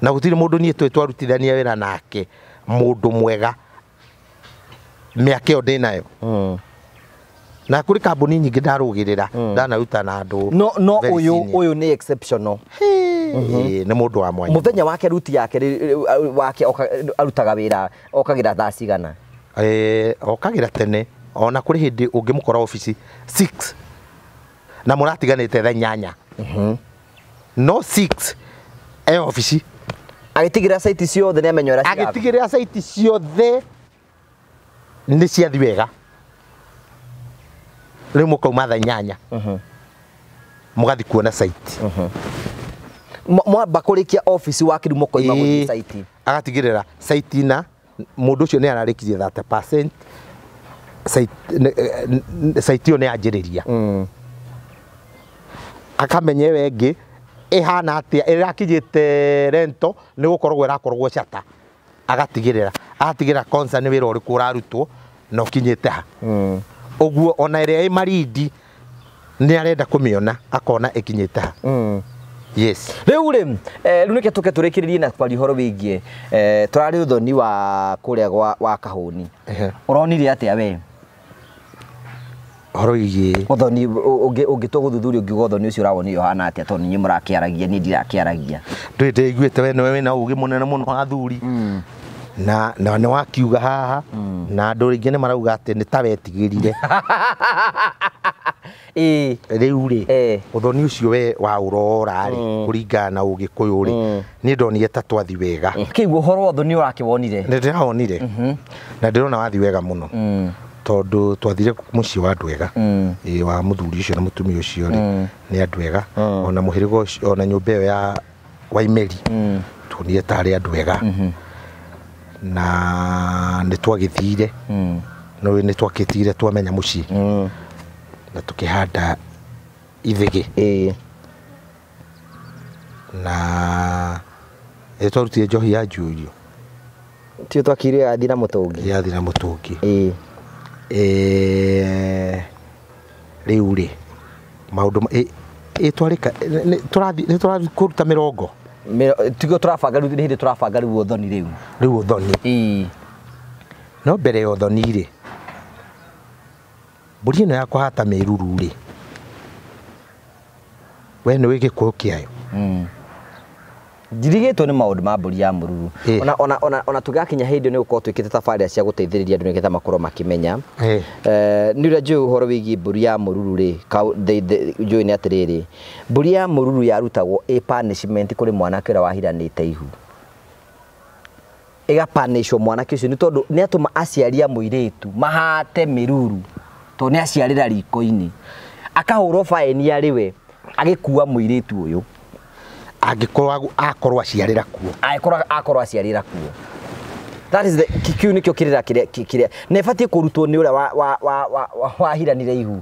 Na gũtirĩ mũndũ niĩ twĩ twarutithania wĩra nake mũndũ mwega mĩaka ĩyo ndĩnayo. Na kũrĩ kambuni nyingĩ ndarũgĩrĩra ndanaruta na andũ. No ũyũ nĩ exceptional. Nĩ mũndũ wa mwanya. Mũthenya wake ruti yake wake arutaga wĩra okagĩra thaa cigana? Okagĩra tene ona kũrĩ hĩndĩ ũngĩmũkora obici 6 na mũratiganĩte thaa 8. No 6 e obici agĩtigĩrĩra site ciothe nĩ amenya ũrĩa cirathiĩ. Agĩtigĩrĩra site ciothe nĩ ciathiĩ wega. Rĩu mũkauma thaa 8 mũgathiĩ kuona site. Mwamba kũrĩkia obici wake rĩu mũkoima gũthiĩ site. Agatigĩrĩra site na mũndũ ũcio nĩ ararĩkirie 30% site ĩyo nĩ yanjĩrĩria. Akamenya ĩyo ĩngĩ ĩhana atĩa ĩrakinyĩte rento nĩ gũkoragwo ĩrakoragwo cata. Agatigĩrĩra agatigĩrĩra konsa nĩ wĩra ũrĩkũ ũrarutwo na ũkinyĩte ha. Ũguo ona ĩrĩa ĩ Marindi nĩ arenda kũmĩona akona ĩkinyĩte ha. Yes. Rĩu rĩ rĩu nĩkĩo tũke tũrĩkĩrĩrie na kwaria ũhoro wĩgiĩ tũrarĩ ũthoni wa kũrĩa wa Kahũni. Ũronire atĩa we? Ũhoro wĩgiĩ ũthoni ũngĩtua gũthuthuria ũngiuga ũthoni ũcio ũrawonire ũhana atĩa tondũ inyuĩ mũrakĩaragia niĩ ndirakĩaragia. Ndũĩ ndĩiguĩte we nĩwe wĩna ũgĩ mũnene mũno wa athuri. Na nĩ wakiuga haha na andũ aingĩ nĩ marauga atĩ nĩ ta wetigĩrire. Rĩu rĩ ũthoni ũcio we wa ũrora rĩ kũringana na ũgĩkũyũ rĩ niĩ ndonire ta twathi wega. Kĩguo ũhoro wa ũthoni ũrakĩwonire? Nĩ ndĩrawonire na ndĩrona wathi wega mũno tondũ twathire mũciĩ wa andũ ega wa mũthuri ũcio na mũtumia ũcio rĩ nĩ andũ ega ona mũhĩrĩga ũcio ona nyũmba ĩyo ya Waimeri tuonire tarĩ andũ ega na nĩ twagĩthire no nĩ twakĩtire twamenya mũciĩ na tukĩhanda ithĩgĩ na nĩ twarutire njohi ya njuirio tio twakire yathi na mũtũngi yathi na mũtũngi rĩu rĩ maũndũ twarĩka nĩ tũrathiĩ kũruta mĩrongo tiguo tũrabanga rĩu nĩ hĩndĩ tũrabanga rĩu ũthoni rĩu rĩu ũthoni no mbere ya ũthoni rĩ mbũri ĩno ya kũhata mĩruru rĩ we nĩ wĩ gĩkũyũ kĩayo Njirigĩtwo nĩ maũndũ ma mbũri ya mũruru ona tũgakinya hĩndĩ nĩ gũkorwo twĩkĩte tabarĩra cia gũteithĩrĩria andũ nĩgetha makorwo makĩmenya nĩ ũrĩa njũĩ ũhoro wĩgiĩ mbũri ya mũruru rĩ njũĩ nĩ atĩrĩrĩ mbũri ya mũruru yarutagwo ĩ punishment kũrĩ mwanake ũrĩa wahiranĩte ihu ĩgapanishwo mwanake ũcio nĩ tondũ nĩ atũma aciari a mũirĩtu mahate mĩruru Tondũ nĩ aciarĩra riko-inĩ. Akahũrwo faĩni arĩ we agĩkua mũirĩtu ũyũ. Angĩkorwo akorwo aciarĩra kuo. Angĩkorwo akorwo aciarĩra kuo. That is the kĩu nĩkĩo kĩrĩra kĩrĩa na ĩbatiĩ kũrutwo nĩ ũrĩa wahiranire ihu.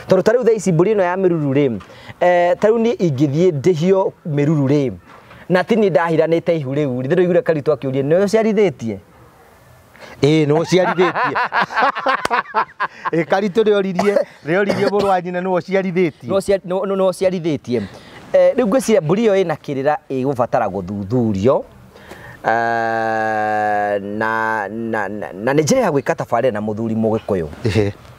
Tondũ ta rĩu thaa ici mbũri ĩno ya mĩruru rĩ, ta rĩu niĩ ingĩthiĩ ndĩhio mĩruru rĩ, na ti niĩ ndahiranĩte ihu rĩu rĩ, ndĩroiguire Karitũ akĩũria nĩwe ũciarithĩtie? Ĩĩ nĩwe ũciarithĩtie. Ĩĩ Karitũ nĩoririe mũrũ wa nyina nĩwe ũciarithĩtie. Nĩwe ũciarithĩtie. Rĩu ngwĩciria mbũri ĩyo ĩna kĩrĩra ĩgũbatara gũthuthurio. Na nĩ njĩra ya gwĩka tabarĩra na mũthuri Mũgĩkũyũ.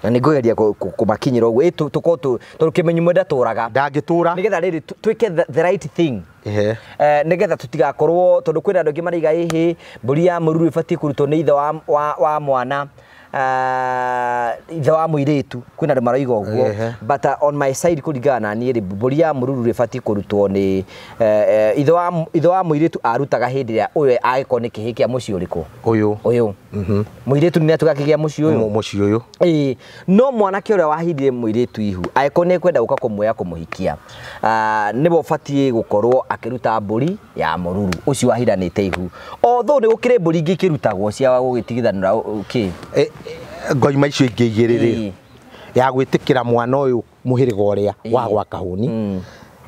Na nĩ ngũgeria kũmakinyĩra ũguo tũkorwo tondũ kĩmenyi ndatũraga. Ndangĩtũra. Nĩgetha rĩrĩ twĩke the right thing. Nĩgetha tũtigakorwo tondũ kwĩna andũ aingĩ maraiga ĩhĩ mbũri ya mũruru ĩbatiĩ kũrutwo nĩ ithe wa mwana, ithe wa mũirĩtu, kwĩna andũ marauga ũguo. But on my side kũringana na niĩ rĩ, mbũri ya mũruru ĩbatiĩ kũrutwo nĩ ithe wa mũirĩtu arutaga hĩndĩ ĩrĩa ũyũ agĩkorwo nĩ kĩhĩĩ kĩa mũciĩ ũrĩkũ? Ũyũ. Ũyũ. Mũirĩtu nĩ atuĩka kĩhĩĩ kĩa mũciĩ ũyũ? Mũciĩ ũyũ. Ĩĩ, no mwanake ũrĩa wahithire mũirĩtu ihu angĩkorwo nĩ ekwenda gũka kũmuoya kũmũhikia, nĩwe ũbatiĩ gũkorwo akĩruta mbũri ya mũruru ũcio wahiranĩte ihu. Although nĩ gũkĩrĩ mbũri ingĩ ikĩrutagwo cia gũgĩtigithanĩra kĩ. Ngoima icio ingĩ igĩrĩ rĩ, ya gwĩtĩkĩra mwana ũyũ mũhĩrĩga ũrĩa wa gwa Kahũni,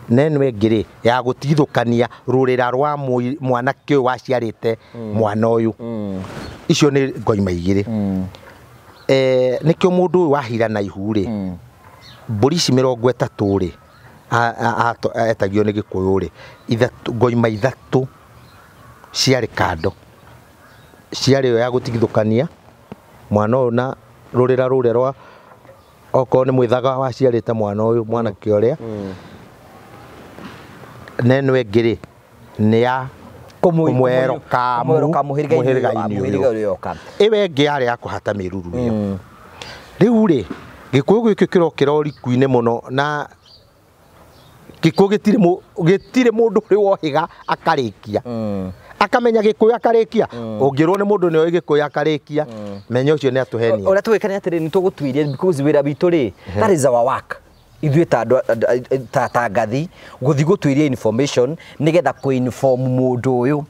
na ĩno ĩngĩ rĩ ya gũtigithũkania rũrĩra rwa mwanake ũyũ waciarĩte mwana ũyũ. Icio nĩ ngoima igĩrĩ. Nĩkĩo mũndũ ũyũ wahirana ihu rĩ, mbũri ici 30 rĩ, etagio nĩ Gĩkũyũ rĩ, ngoima ithatũ ciarĩ kando, ciarĩ ĩyo ya gũtigithũkania mwana ũyũ na rũrĩra rũrĩa rwa okorwo nĩ mwĩthaga waciarĩte mwana ũyũ mwanake ũrĩa, na ĩno ĩngĩ rĩ nĩ ya kũmweroka mũhĩrĩga-inĩ ũyũ. Ĩyo ĩngĩ yarĩ ya kũhata mĩruru ĩyo. Rĩu rĩ Gĩkũyũ gĩkĩ kĩrokĩra ũriku-inĩ mũno, na Gĩkũyũ gĩtirĩ mũndũ ũrĩ wohĩga akarĩkia. Akamenya Gĩkũyũ akarĩkia. Ũngĩrwo nĩ mũndũ nĩoĩ Gĩkũyũ akarĩkia, menya ũcio nĩ atũhenia. Ũrĩa tũgwĩka nĩ atĩrĩrĩ, nĩ tũgũtuiria because wĩra witũ rĩ, that is our work. Ithuĩ ta andũ ta ngathi gũthiĩ gũtuiria information nĩgetha kũ-inform mũndũ ũyũ.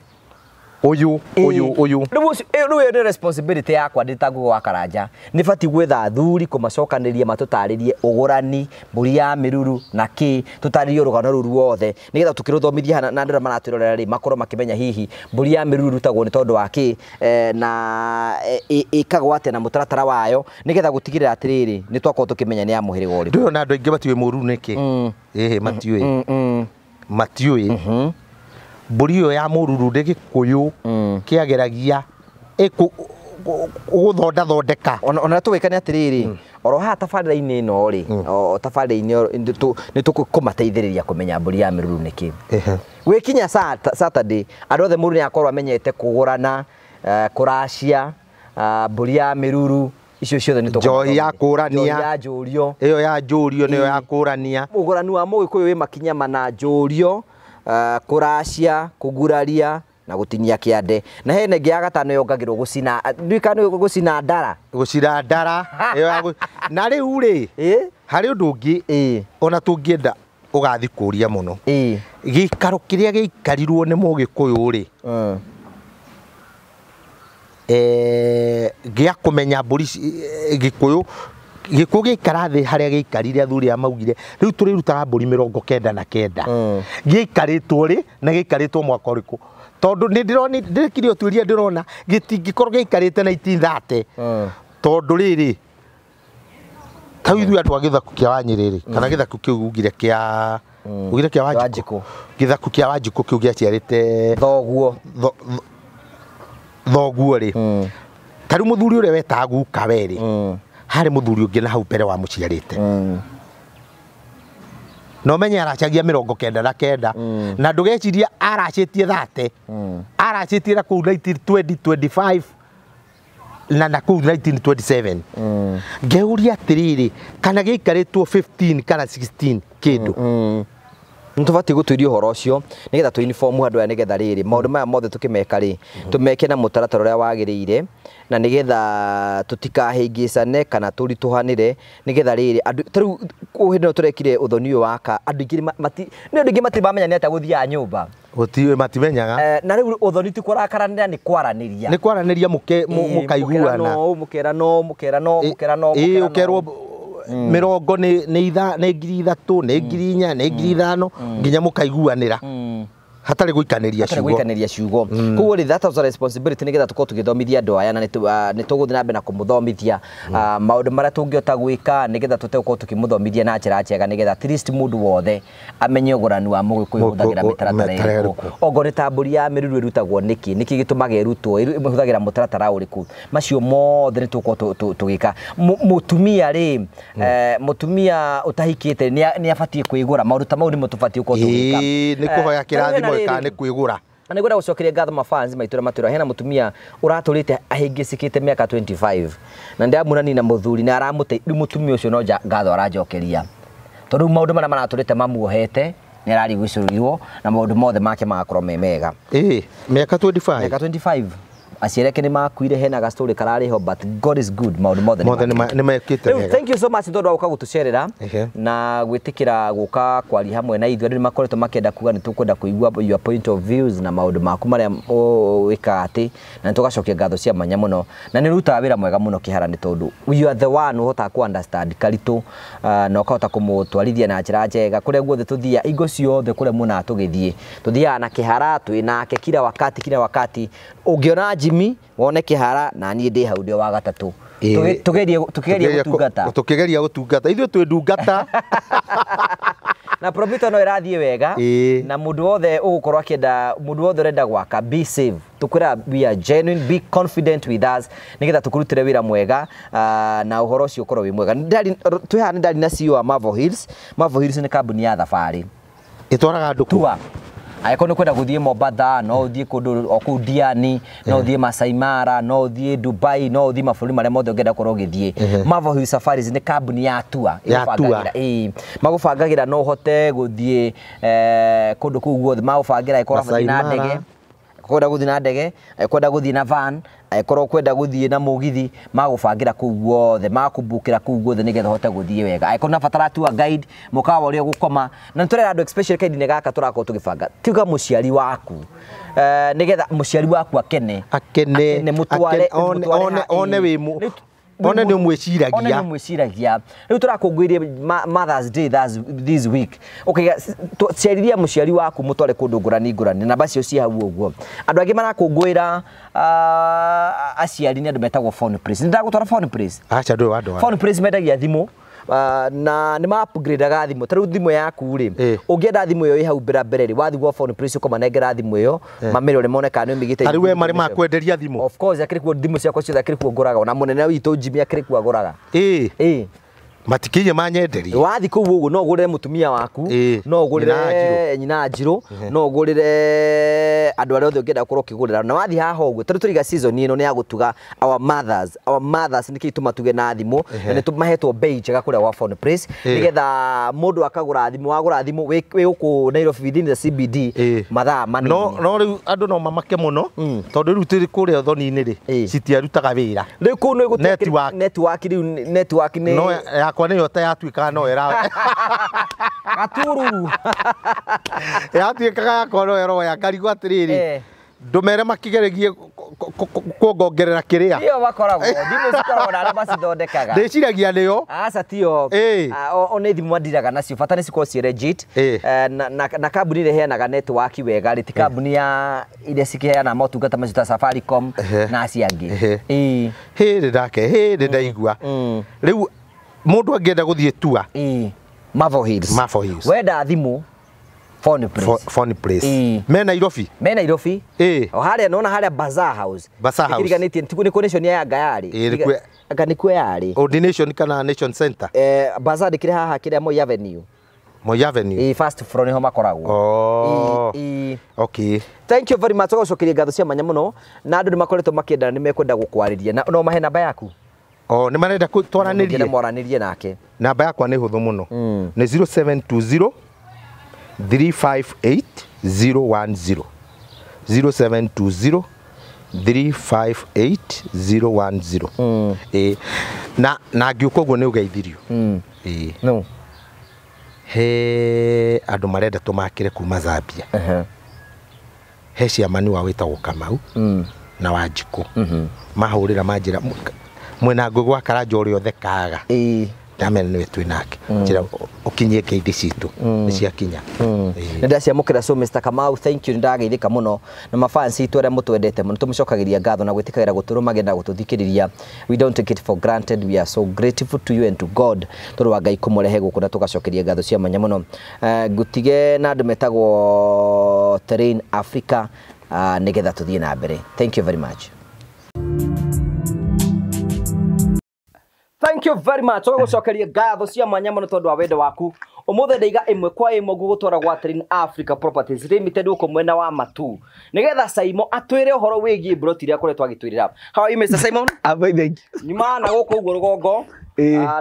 Ũyũ ũyũ ũyũ. Rĩu ĩyo nĩ responsibility yakwa ndĩ ta Ngugi wa Karanja. Nĩ batiĩ gwetha athuri kũmacokanĩria matũtarĩrie ũgũrani, mbũri ya mĩruru na kĩ, tũtarĩrie rũgano rũu ruothe nĩgetha tũkĩrũthomithia na andũ arĩa maratwĩrorera rĩ makorwo makĩmenya hihi mbũri ya mĩruru ĩrutagwo nĩ tondũ wa kĩ, na ĩkagwo atĩa na mũtaratara wayo nĩgetha gũtigĩrĩra atĩrĩrĩ nĩ twakorwo tũkĩmenya nĩ ya mũhĩrĩga ũrĩkũ. Ndũĩ ona andũ aingĩ matiũĩ mũruru nĩ kĩ. Ĩhĩ matiũĩ. Matiũĩ. Mbũri ĩyo ya mũruru nĩ Gĩkũyũ kĩageragia gũthondathondeka. Ona tũgwĩka nĩ atĩrĩrĩ, oro haha tabarĩra-inĩ ĩno rĩ, o tabarĩra-inĩ nĩ tũkũmateithĩrĩria kũmenya mbũri ya mĩruru nĩ kĩ. Gwĩkinya Saturday, andũ othe mũndũ nĩ akorwo amenyete kũgũrana, kũracia, mbũri ya mĩruru, icio ciothe nĩ tũkũmathomithia. Njohi ya kũrania. Njohi ya njũrio. Ĩyo ya njũrio nĩyo ya kũrania. Ũgũrani wa Mũgĩkũyũ wĩ makinya mana: njũrio, kũracia, kũguraria na gũtinia kĩande. Na hena ĩngĩ ya gatano yongagĩrwo gũcina, ndiũĩ kana nĩ gũcina ndara. Gũcina ndara, ĩyo ya na rĩu rĩ, harĩ ũndũ ũngĩ ona tũngĩenda ũgathiĩ kũria mũno. Gĩikaro kĩrĩa gĩikarirwo nĩ Mũgĩkũyũ rĩ, gĩa kũmenya mbũri Gĩkũyũ Gĩkũyũ gĩikara thĩ harĩa gĩikarire athuri aya maugire rĩu tũrĩrutaga mbũri 99. Gĩikarĩtwo rĩ na gĩikarĩtwo mwaka ũrĩkũ? Tondũ nĩ ndĩrona ndĩrekire ũtuĩria ndĩrona gĩtingĩkorwo gĩikarĩte 1930. Tondũ rĩrĩ ta rĩu ithuĩ andũ a gĩthaku kĩa Wanyĩrĩ rĩ, kana gĩthaku kĩu ugire kĩa ugire kĩa Wanjikũ, gĩthaku kĩa Wanjikũ kĩu gĩaciarĩte thoguo thoguo rĩ, ta rĩu mũthuri ũrĩa wetaga guka we rĩ, harĩ mũthuri ũngĩ na hau mbere wa mũciarĩte. No menye aracagia 99 na ndũgeciria aracĩtie 30, aracĩtie na kũu 1920 25 na kũu 1927. Ngeuria atĩrĩrĩ, kana gĩikarĩtwo 15 kana 16 kĩndũ. Nĩ tũbatiĩ gũtuĩria ũhoro ũcio nĩgetha tũ inform andũ aya nĩgetha rĩrĩ maũndũ maya mothe tũkĩmeka rĩ tũmeke na mũtaratara ũrĩa wagĩrĩire na nĩgetha tũtikahĩngĩcane kana tũritũhanĩre nĩgetha rĩrĩ andũ ta rĩu hĩndĩ ĩno tũrekire ũthoni ũyũ waka andũ aingĩ nĩ andũ aingĩ matirĩ mamenya nĩ atĩa gũthiaga nyũmba. Gũtiũĩ matimenyaga. Na rĩu ũthoni ti kũrakaranĩra nĩ kwaranĩria. Nĩ kwaranĩria mũkaiguana. Mũkera no mũkera no mũkera no. Ĩĩ ũkerwo mĩrongo nĩ 3,000 nĩ 4,000 nĩ 5,000 nginya mũkaiguanĩra. Hatarĩ gũikanĩria ciugo. Hatarĩ gũikanĩria ciugo. Koguo rĩ that was a responsibility nĩgetha tũkorwo tũgĩthomithia andũ aya na nĩ tũgũthiĩ na mbere na kũmũthomithia maũndũ marĩa tũngĩhota gwĩka nĩgetha tũhote gũkorwo tũkĩmũthomithia na njĩra njega nĩgetha at least mũndũ wothe amenye ũgũrani wa mũgĩkũyũ ũhũthagĩra mĩtaratara ĩrĩkũ. Ongorwo nĩ ta mbũri ya mĩruru ĩrutagwo nĩkĩ, nĩkĩ gĩtũmaga ĩrutwo, ĩhũthagĩra mũtaratara ũrĩkũ. Macio mothe nĩ tũgũkorwo tũgĩka. Mũtumia rĩ, mũtumia ũtahikĩte nĩ abatiĩ kwĩgũra, maũndũ ta mau nĩmo tũbatiĩ gũkorwo tũgĩka. Ĩĩ nĩ kũhoya kĩrathimo kana nĩ kwĩgũra. Na nĩngwenda gũcokeria ngatho mafans maitũ arĩa matwĩra hena mũtumia ũratũrĩte ahĩngĩcĩkĩte mĩaka 25 na ndĩramuonania na mũthuri na aramũte rĩu mũtumia ũcio no ngatho aranjokeria tondũ maũndũ marĩa maratũrĩte mamuohete nĩ ararigucĩrĩirwo na maũndũ mothe make magakorwo me mega. Ĩĩ mĩaka 25. Mĩaka 25 aciari ake nĩ makuire hena ga story kararĩ ho but God is good maũndũ mothe nĩ mekĩte wega. Thank you so much tondũ wa gũka gũtũcerera na gwĩtĩkĩra gũka kwaria hamwe na ithuĩ. Andũ nĩ makoretwo makĩenda kuga nĩ tũkwenda kũigua your point of views na maũndũ maku marĩa wĩkaga atĩ na nĩ tũgacokia ngatho cia mwanya mũno na nĩ ũrutaga wĩra mwega mũno Kĩhara nĩ tondũ you are the one ũhotaga kũ understand Karitũ na ũkahota kũmũtwarithia na njĩra njega kũrĩa guothe tũthiaga ingo ciothe kũrĩa muonaga tũgĩthiĩ tũthiaga na Kĩhara twĩ nake kila wakati kila wakati. Ũngĩona Jimmy wone Kĩhara na niĩ ndĩ hau ndĩ wa gatatũ. Tugerie gũtungata. Tũkĩgeria gũtungata. Ithuĩ twĩ ndungata. Na Probito no ĩrathiĩ wega na mũndũ wothe ũgũkorwo akĩenda mũndũ wothe ũrenda gwaka be safe. Tũkwĩra we are genuine, be confident with us nĩgetha tũkũrutĩre wĩra mwega na ũhoro ũcio ũkorwo wĩ mwega. Twĩ haha nĩ ndari na CEO wa Marvel Hills. Marvel Hills nĩ kambuni ya thabarĩ. Ĩtwaraga andũ kũ? Angĩkorwo nĩ kwenda gũthiĩ Mombatha no ũthiĩ kũndũ o kũu Diani no ũthiĩ Masai Mara no ũthiĩ Dubai no ũthiĩ mabũrũri marĩa mothe ũngĩenda gũkorwo ũgĩthiĩ. Marvel Hills Safaris nĩ kambuni ya tour ĩgũbangagĩra magũbangagĩra no ũhote gũthiĩ kũndũ kũu guothe magũbangĩra ĩkorwo ũrathiĩ na ndege kwenda gũthiĩ na ndege kwenda gũthiĩ na van korwo kwenda gũthiĩ na mũgithi magũbangĩra kũu guothe makũbukĩra kũu guothe nĩgetha ũhote gũthiĩ wega. Angĩkorwo nĩ ũrabatara tour guide mũkawa ũrĩa ũgũkoma na nĩ tũrera andũ especially kahinda-inĩ gaka tũrakorwo tũgĩbanga tiga mũciari waku nĩgetha mũciari waku akene akene mũtware one wĩ one nĩ ũmwĩciragia. One nĩ ũmwĩciragia. Rĩu tũrakũngũĩria Mother's Day this week. Okay, ciarithia mũciari waku mũtware kũndũ ngũrani ngũrani namba cio ci hau ũguo. Andũ angĩ marakũngũĩra aciari nĩ andũ metagwo Phone Place. Nĩ ndagũtwara Phone Place. Aca ndũĩ wandwara. Phone Place mendagia thimũ na nĩ ma upgrade-aga thimũ. Ta rĩu thimũ yaku rĩ ũngĩenda thimũ ĩyo ĩ hau mbere mbere rĩ wathiĩ gwa Phone Place ũkamanengera thimũ ĩyo mamĩrore mone kana nĩ ũmĩigĩte. Ta rĩu we marĩ makwenderia thimũ. Of course akĩrĩ kuo thimũ ciakwa ciothe akĩrĩ kuo ngũraga ona mũnene witũ Jimmy akĩrĩ kuo agũraga. Ĩĩ matikinya manyenderie. Wathi kũu ũguo no ũgũrĩre mũtumia waku no ũgũrĩre nyina Njirũ no ũgũrĩre andũ arĩa othe ũngĩenda gũkorwo ũkĩgũrĩra na wathi haha ũguo tondũ tũriga season ĩno nĩ ya gũtuga our mothers. Our mothers nĩkĩo tũmatuge na thimũ na nĩ tũmahetwo bei njega kũrĩa gwa Phone Place nĩgetha mũndũ akagũra thimũ wagũra thimũ wĩ gũkũ Nairobi within the CBD mathaa manini. No rĩu andũ no mamake mũno tondũ rĩu tũrĩ kũrĩa ũthoni-inĩ rĩ citiarutaga wĩra. Rĩu kũu nĩ network rĩu network nĩ no yakwa nĩyo ta yatuĩkaga no ĩra gatururu yatuĩkaga yakwa no ĩroya ngarigwo atĩrĩrĩ ndũmere makĩgeregie kuongongerera kĩrĩa nĩo makoragwo thimũ cikoragwo na arĩa macithondekaga ndĩciragia nĩo aca tio o nĩ thimũ mandiraga nacio bata nĩ cikorwo ciĩ legit na kambuni ĩrĩa ĩheanaga network wega rĩ ti kambuni ya iria cikĩheanaga motungata macio ta Safaricom na acio angĩ. Hĩndĩ ndake hĩndĩ ndaigua rĩu mũndũ angĩenda gũthiĩ tour Marvel Hills. Marvel Hills. Wenda thimũ Phone Place. Phone Place. Me Nairobi. Me Nairobi. O harĩa nona harĩa Bazaar House. Bazaar House. Ĩkiriganĩtie nĩ kũ nation ya Yanga yarĩ. Anga nĩ kuo yarĩ. Ordination kana Nation Center. Bazaar ndĩkĩrĩ haha kĩrĩa Moi Avenue. Moi Avenue. First floor niho makoragwo. Oh. Okay. Thank you very much. Tũgacokeria ngatho cia mwanya mũno na andũ nĩ makoretwo makĩenda nĩ mekwenda gũkwarĩria na no mahe namba yaku. Oh, nĩ marenda twaranĩrie. Mwaranĩrie nake. Namba yakwa nĩ hũthũ mũno. Nĩ 0720 358 010 0720 358 010. Na ngiuka ũguo nĩ ũgeithirio. No. He andũ marenda tũmakĩre kuma Zambia. He ciamani wa wĩtagwo Kamau na Wanjikũ. Mahũrĩra manjĩra mwena ngũ gwa Karanja ũrĩa ũthekaga. Ndamera nĩwe twĩ nake. Njĩra ũkinyie ngeithi citũ nĩ ciakinya. Nĩ ndaciamũkĩra. So Mr. Kamau, thank you, nĩ ndageithĩka mũno na mafans itũ arĩa mũtwendete mũno, tũmũcokagĩria ngatho na gwĩtĩkagĩra gũtũrũmagĩrĩra na gũtũthikĩrĩria. We don't take it for granted, we are so grateful to you and to God tondũ wa Ngai kũmũrehe gũkũ na tũgacokeria ngatho cia mwanya mũno. Ngũtige na andũ metagwo Terrain Africa nĩgetha tũthiĩ na mbere. Thank you very much. Thank you very much. Tũgũcokeria ngatho cia mwanya mũno tondũ wa wendo waku. Ũmũthĩ ndaiga ĩmwe kwa ĩmwe ngũgũtwara gwa Terrain Africa Properties Limited gũkũ mwena wa Matu nĩgetha Simon atwĩre ũhoro wĩgiĩ broti iria akoretwo agĩtwĩrĩra. How are you, Mr. Simon? I'm fine, thank you. Nyuma na gũkũ ũguo rũgongo.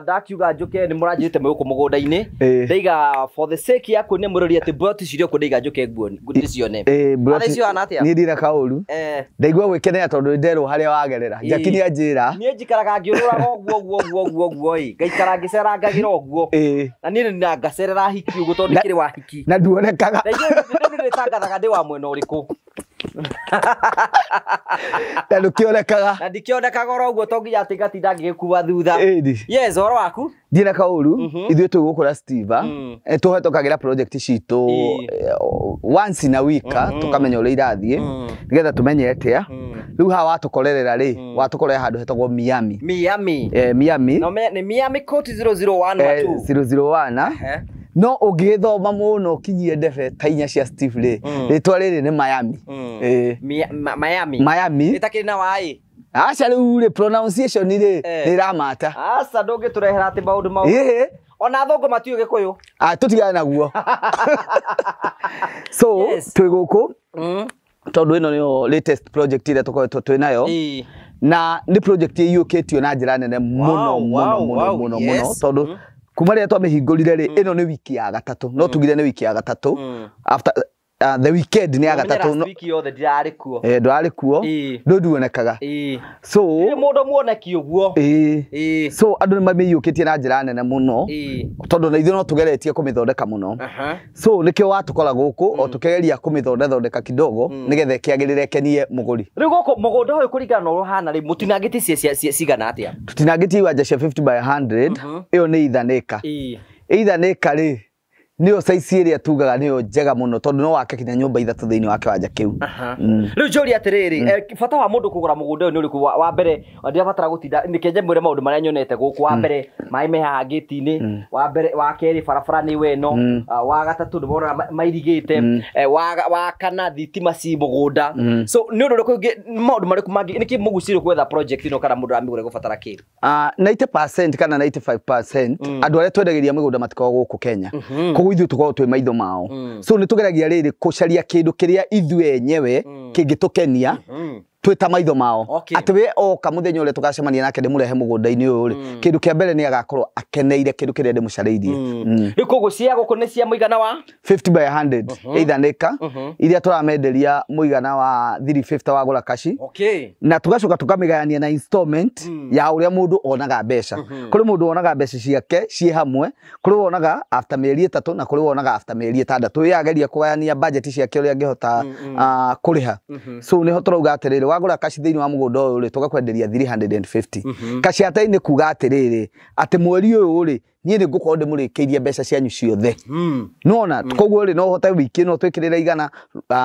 Ndakiuga njũke nĩ mũranjĩrĩte mwĩ gũkũ mũgũnda-inĩ. Ndaiga for the sake ya kuonia mũrori atĩ broti cirĩ okuo, ndaiga njũke nguo ndĩcione. Niĩ ndirĩ kaũru. Ndaigua gwĩkenera tondũ nderwo harĩa wagerera. Jackie nĩ anjĩra. Niĩ njikaraga ngĩũrũraga ũguo ũguo ũguo ũguo ũguo ĩ. Ngaikara ngĩcerangagĩra ũguo. Na niĩ nĩ ngacerera hiki ũguo tondũ ndikĩrĩ wa hiki. Na nduonekaga. Na ithuĩ nĩndĩtangathaga ndĩ wa mwena ũrĩkũ. Na ndũkĩonekaga. Na ndikĩonekaga oro ũguo to nginya atĩ ngatinda ngĩgĩkua thutha. Yes, ũhoro waku? Ndirĩ na kaũru. Ithuĩ twĩ gũkũ na Steve. Tũhetũkagĩra project citũ once in a week, tũkamenya ũrĩa irathiĩ nĩgetha tũmenye atĩa. Rĩu haha watũkorerera rĩ, watũkorera handũ hetagwo Miami. Miami. Miami. No, nĩ Miami Court 001 Matu. 001. No ũngĩgĩthoma mũno ũkinyie ndebe ta inya cia Steve rĩ, rĩtwa rĩrĩ nĩ Miami. Miami. Miami. Ĩtakĩrĩ na waĩ. Aca rĩu rĩ pronunciation rĩ nĩ ĩramata. Aca ndũngĩtũrehera atĩ maũndũ mau. Ona athũngũ matiũĩ Gĩkũyũ. Tũtigane naguo. So twĩ gũkũ tondũ ĩno nĩyo latest project ĩrĩa tũkoretwo twĩ nayo. Na nĩ project ĩiyũkĩtio na njĩra nene mũno mũno mũno mũno mũno tondũ kuma rĩrĩa twamĩhingũrire rĩ, ĩno nĩ wiki ya gatatũ, no tugire nĩ wiki ya gatatũ after the weekend nĩ ya gatatũ. No wiki yothe ndirarĩ kuo. Ndwarĩ kuo, ndũnduonekaga. So nĩ mũndũ muoneki ũguo. So andũ nĩ mamĩiyũkĩtie na njĩra nene mũno tondũ na ithuĩ no tũgeretie kũmĩthondeka mũno. So nĩkĩo watũkora gũkũ o tũkĩgeria kũmĩthondethondeka kidogo nĩgetha ĩkĩagĩrĩre ĩkenie mũgũri. Rĩu gũkũ mũgũnda ũyũ kũringana na ũrĩa ũhana rĩ, mũtinangĩtie cigana atĩa? Tũtinangĩtie iwanja cia 50 by 100. Ĩyo nĩ ithanĩka. Ithanĩka rĩ nĩyo size ĩrĩa tugaga nĩyo njega mũno tondũ no wake kinya nyũmba ithatũ thĩinĩ wa kĩwanja kĩu. Rĩu njũrie atĩrĩrĩ, bata wa mũndũ kũgũra mũgũnda ũyũ nĩ ũrĩkũ? Wa mbere ndirabatara gũtinda nĩkĩnje mwĩre maũndũ marĩa nyonete gũkũ. Wa mbere maĩ me haha ngĩti-inĩ, wa mbere, wa kerĩ barabara nĩ weno, wa gatatũ nĩ wona mairigĩte, wa kana thitima ci mũgũnda. So nĩ ũndũ ũrĩkũ ũngĩ, maũndũ marĩkũ mangĩ nĩkĩ mũgucĩrĩirio gwetha project ĩno kana mũndũ aramĩgũra gũbatara kĩ? 90% kana 95% andũ arĩa twendagĩria mĩgũnda matikoragwo gũkũ Kenya. Koguo ithuĩ tũkoragwo twĩ maitho mao. So nĩ tũgeragia rĩrĩ kũcaria kĩndũ kĩrĩa ithuĩ enyewe kĩngĩtũkenia twĩ ta maitho mao. Atĩ we oka mũthenya ũrĩa tũgacemania nake ndĩmũrehe mũgũnda-inĩ ũyũ rĩ, kĩndũ kĩa mbere nĩ agakorwo akeneire kĩndũ kĩrĩa ndĩmũcarĩirie. Rĩu koguo cia gũkũ nĩ cia mũigana wa 50 by 100 ithanĩka iria tũramenderia mũigana wa 350 wagũra kaci. Na tũgacoka tũkamĩgayania na installment ya ũrĩa mũndũ onaga mbeca. Kũrĩ mũndũ wonaga mbeca ciake ciĩ hamwe, kũrĩ wonaga after mĩeri 3 na kũrĩ wonaga after mĩeri 6. Yageria kũgayania budget ciake ũrĩa angĩhota kũrĩha. So nĩho tũrauga atĩrĩrĩ, wagũra kaci thĩinĩ wa mũgũnda ũyũ rĩ, tũgakwenderia 350. Kaci atai nĩ kuga atĩrĩrĩ, atĩ mweri ũyũ rĩ, niĩ nĩ ngũkorwo ndĩmũrĩkĩirie mbeca cianyu ciothe. Nĩwona? Koguo rĩ, no ũhote wiki ĩno twĩkĩrĩre igana,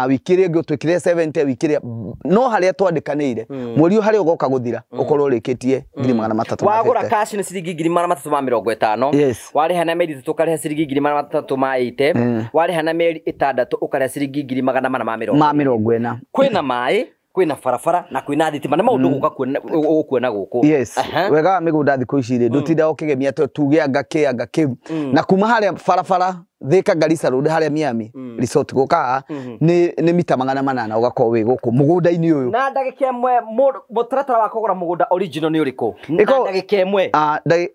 wiki ĩrĩa ĩngĩ ũtwĩkĩrĩre 70, wiki ĩrĩa no harĩa twandĩkanĩire mweri ũyũ harĩa ũgoka gũthira ũkorwo ũrĩkĩtie 350. Wagũra cash nĩ ciringi 350. Warĩha na mĩeri 3 ũkarĩha ciringi 380. Warĩha na mĩeri 6 ũkarĩha ciringi 440. Kwĩna maĩ, kwĩna barabara na kwĩna thitima na maũndũ gũka kuona gũkũ. Yes. Wega wa mĩgũnda thikũ ici rĩ, ndũtindaga ũkĩgemia tuge anga kĩ anga kĩ. Na kuma harĩa barabara Thika Garissa Road haria Miami Resort guka ni mita 800 ugakorwo wi guku mugunda-ini uyu. Na ndagika ĩmwe, mũtaratara wa kũgũra mũgũnda original nĩ ũrĩkũ? Na ndagika ĩmwe.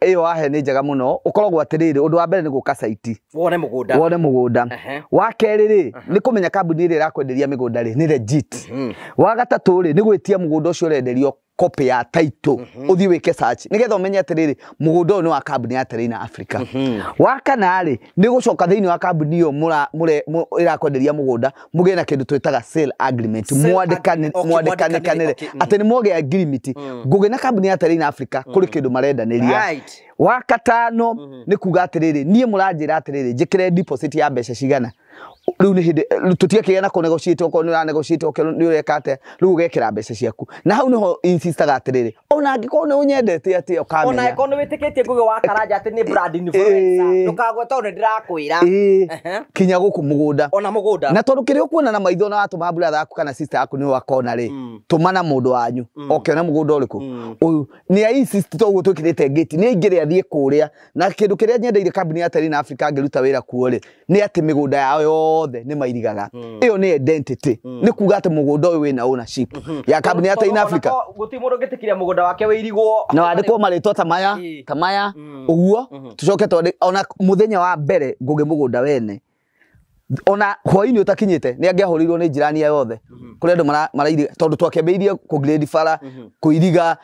Ĩyo wahe nĩ njega mũno. Ũkoragwo atĩrĩrĩ, ũndũ wa mbere nĩ gũka site wone mũgũnda, wone mũgũnda. Wa kerĩ rĩ, nĩ kũmenya kambuni ĩrĩa ĩrakwenderia mĩgũnda rĩ nĩ legit. Wa gatatũ rĩ, nĩ gwĩtia mũgũnda ũcio ũrenderio copy ya title, uthi wike search nigetha umenye atiriri mugunda uyu ni wa kambuni ya Terrain Africa. Wa kana ri ni gucoka thiini wa kambuni iyo irakwenderia mugunda mugie na kindu twitaga sale agreement, mwandikane ati ni mwage agreement ngugi na kambuni ya Terrain Africa kuri kindu marendaniria. Wa katano ni kuga atiriri nie muranjira atiriri njikire deposit ya mbeca cigana. Riu ni hindi tutiakigia na kunegotiate, okorwo ni uranegotiate, okorwo ni ureka atia, riu ugekira mbeca ciaku. Na hau niho insistaga atiriri ona angikorwo ni unyendete atia ukamenya, ona angikorwo ni witikitie Ngugi wa Karanja ati ni brand influencer, ndukagwe tondu ndirakwira kinya guku mugunda, ona mugunda. Na tondu kiria ukuona na maitho na watuma brother yaku kana sister yaku ni wakona ri, tumana mundu wanyu okiona mugunda uriku uyu ni ai insist to uguo twikirite gate ni aingire athie kuria. Na kindu kiria nyendeire kambuni ya Terrain Africa ngiruta wira kuo ri ni ati migunda yao yothe ni mairigaga. Iyo ni identity, ni kuga ati mugunda uyu wina ownership ya kambuni ya Terrain Africa. Guti mundu ngitikiria mugunda wake wirigwo na wandikwo maritwa ta maya ta maya uguo tucoke twandike. Ona muthenya wa mbere Ngugi mugunda wene ona hwaini utakinyite ni angiahurirwo ni jirani yothe kuri andu marairi tondu twakembeirie ku grade bara kuiriga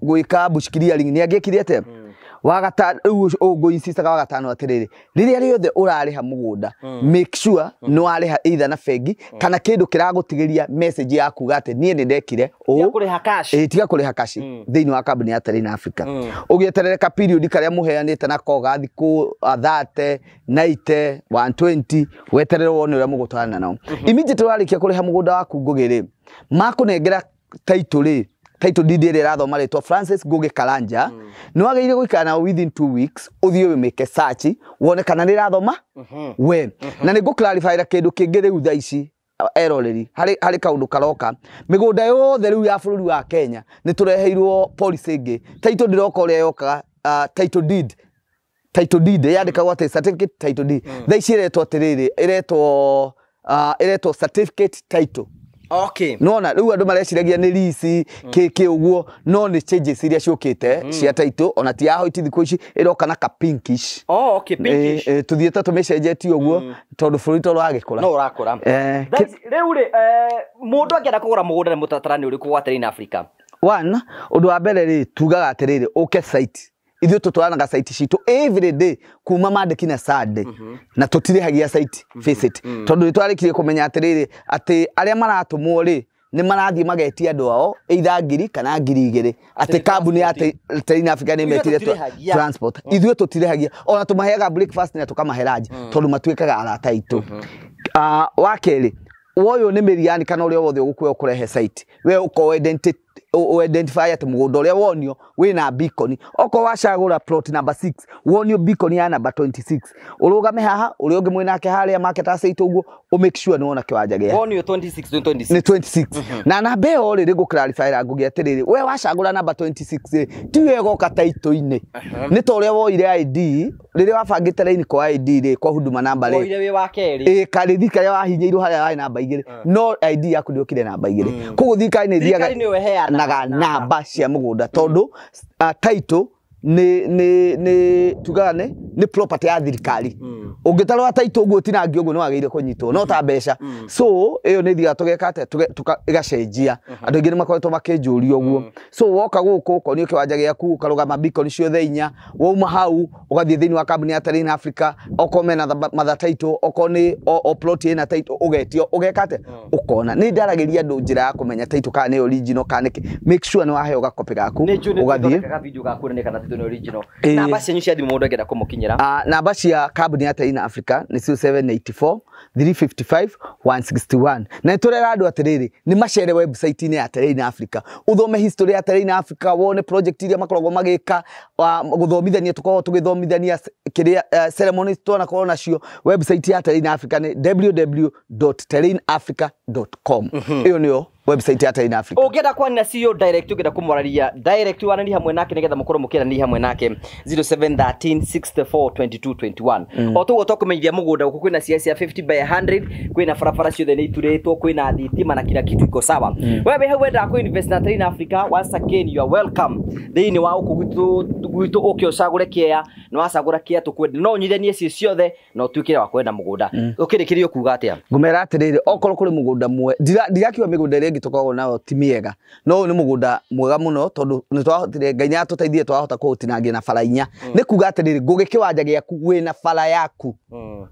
gwika bush clearing ni angiekire atia. Wa gatano riu ungu insistaga wa gatano atiriri riria riothe urariha mugunda make sure ni wariha either na bengi kana kindu kiragutigiria message ya kuga ati nie ni ndekire tiga kuriha cash, tiga kuriha cash thiini wa kambuni ya Terrain Africa. Ugieterere ka period karia muheanite na koga thiku 30 90 120 weterere wone uria mugutwarana nao. Immediately warikia kuriha mugunda waku Ngugi ri makunengera title ri, title deed ĩrĩa ĩrathoma rĩtwa Francis Ngugi Karanja, nĩ wagĩrĩire gũikara nao within 2 weeks ũthiĩ wĩmĩke search wone kana nĩ ĩrathoma we. Na nĩ ngũ-clarify kĩndũ kĩngĩ rĩu thaa ici eroreri harĩ kaũndũ karoka mĩgũnda yothe rĩu ya bũrũri wa Kenya nĩ tũreheirwo policy ĩngĩ. Title ndĩroka ũrĩa yokaga, title deed, title deed yandĩkagwo atĩ certificate title deed. Thaa ici ĩretwo atĩrĩrĩ, ĩretwo certificate title. Okay. Nona riu andu mareciragia ni lease kiki uguo, no ni changes iria ciukite cia title ona ti ya hoiti thiku ici iroka na ka pinkish. Oh, okay, pinkish. Tuthiete tumicenjetie uguo tondu bururi to uragikura. No urakura. Riu ri mundu angienda kugura mugunda ni mutaratara ni uriku wa Terrain Africa? One, undu wa mbere ri tugaga atiriri uke site. Ithuĩ tũtwaranaga site citũ every day kuma Monday kinya Sunday na tũtirĩhagia site visit tondũ nĩ twarĩkirie kũmenya atĩrĩrĩ atĩ arĩa maratũmwo rĩ nĩ marathiĩ magetia andũ ao either 1000 kana 2000 atĩ kambuni ya Terrain Africa nĩ metire transport. Ithuĩ tũtirĩhagia, ona tũmaheaga breakfast na tũkamahe lunch tondũ matuĩkaga arata aitũ. Wa kerĩ woyũ nĩ mĩriani kana ũrĩa wothe ũgũkuoya ũkũrehe site we ũkorwo identify ati mugunda uria wonio wina beacon. Oko wacagura plot number 6 wonio beacon ya number 26 urugame haha uria ungi mwinake haria market asset uguo u make sure ni wona kiwanja gia wonio 26 26 ni 26 na namba iyo ri ringu clarify ra Ngugi atiriri we wacagura number 26 ti we goka title-ini ni ta uria woire ID riria wabangite line kwa ID ri kwa huduma namba ri woire wi wa keri karithi karia wahinyirwo haria wari namba 2 no ID yaku ndiokire namba 2 koguo thirikari ni thiaga naga namba cia mugunda tondu title ni tugaga ni property ya thirikari. Ungitarwa title uguo tinangi uguo ni wagĩrĩire kũnyitwo no ta mbeca. So iyo ni thiaga tũgeka atĩa ĩgacenjia. Andũ aingĩ nĩ makoretwo makĩnjũria ũguo. So woka gũkũ ũkonio kĩwanja gĩaku ũkarũgama beacon ciothe inya, wauma hau ũgathiĩ thĩinĩ wa kambuni ya Terrain Africa okorwo mena matha title okorwo nĩ o plot ĩna title ũgetio ũgeka atĩa ũkona. Nĩ ndaragĩria andũ njĩra ya kũmenya title kana nĩ original kana nĩkĩ. Make sure nĩ waheo gakopi gaku ũgathiĩ nĩ original. Namba cianyu cia thimũ mũndũ angĩenda kũmũkinyĩra? Namba cia kambuni ya Terrain Africa nĩ 0784 355 161. Na nĩtũrera andũ atĩrĩrĩ nĩ macere website-inĩ ya Terrain Africa ũthome history ya Terrain Africa wone project iria makoragwo magĩka, gũthomithania tũkoragwo tũgĩthomithania kĩrĩa ceremonies twanakorwo nacio. Website ya Terrain Africa nĩ www.terrainafrica.com. Ĩyo nĩyo website ya Terrain Africa. Ũngĩenda kwaria na CEO direct, ũngĩenda kũmwararia direct, waranĩrie hamwe nake nĩgetha mũkorwo mũkĩaranĩria hamwe nake 0713 64 22 21. O toguo twakũmenyithia mũgũnda gũkũ kwĩna cia cia 50 by 100, kwĩna barabara ciothe nĩ iturĩtwo, kwĩna thitima na kila kitu iko sawa. We wĩ hau wendaga kũ-invest na Terrain Africa, once again you are welcome thĩinĩ wa gũkũ gwitũ ũke ũcagũre kĩea, na wacagũra kĩea tũkwende no ũnyithanie ciĩ ciothe na ũtuĩke wa kwenda mũgũnda. Ũkĩrĩkĩria ũkuga atĩa? Ngũmera atĩrĩrĩ, okorwo kũrĩ mũgũnda ndirakiuga mĩgũnda ĩrĩa ĩngĩ tũkoragwo nayo ti mĩega, no ũyũ nĩ mũgũnda mwega mũno tondũ nĩ twahotire, Ngai nĩ atũteithie twahota kũũtinangia na bara inya. Nĩ kuga atĩrĩrĩ, ngũgĩ kĩwanja gĩaku wĩna bara yaku,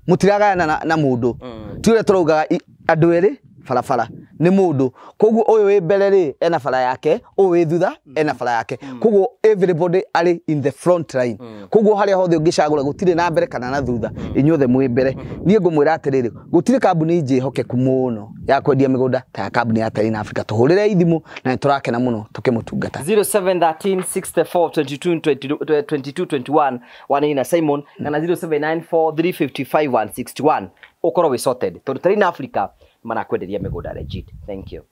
mũtiragayana na mũndũ. Ti ũrĩa tũraugaga andũ erĩ barabara nĩ mũndũ. Koguo ũyũ wĩ mbere rĩ ena bara yake, ũyũ wĩ thutha ena bara yake, koguo everybody arĩ in the front line. Koguo harĩa hothe ũngĩcagũra gũtirĩ na mbere kana na thutha, inyuothe mwĩ mbere. Niĩ ngũmwĩra atĩrĩrĩ, gũtirĩ kambuni njĩhokeku mũno ya kwendia mĩgũnda ta ya kambuni ya Terrain Africa. Tũhũrĩre thimũ na nĩ tũrakena mũno tũkĩmũtungata. 0713 64 22 22 21 wanina Simon kana 0794 355 161 ukorwo wĩ sorted tondu Terrain Africa marakwenderia mĩgũnda legit. Thank you.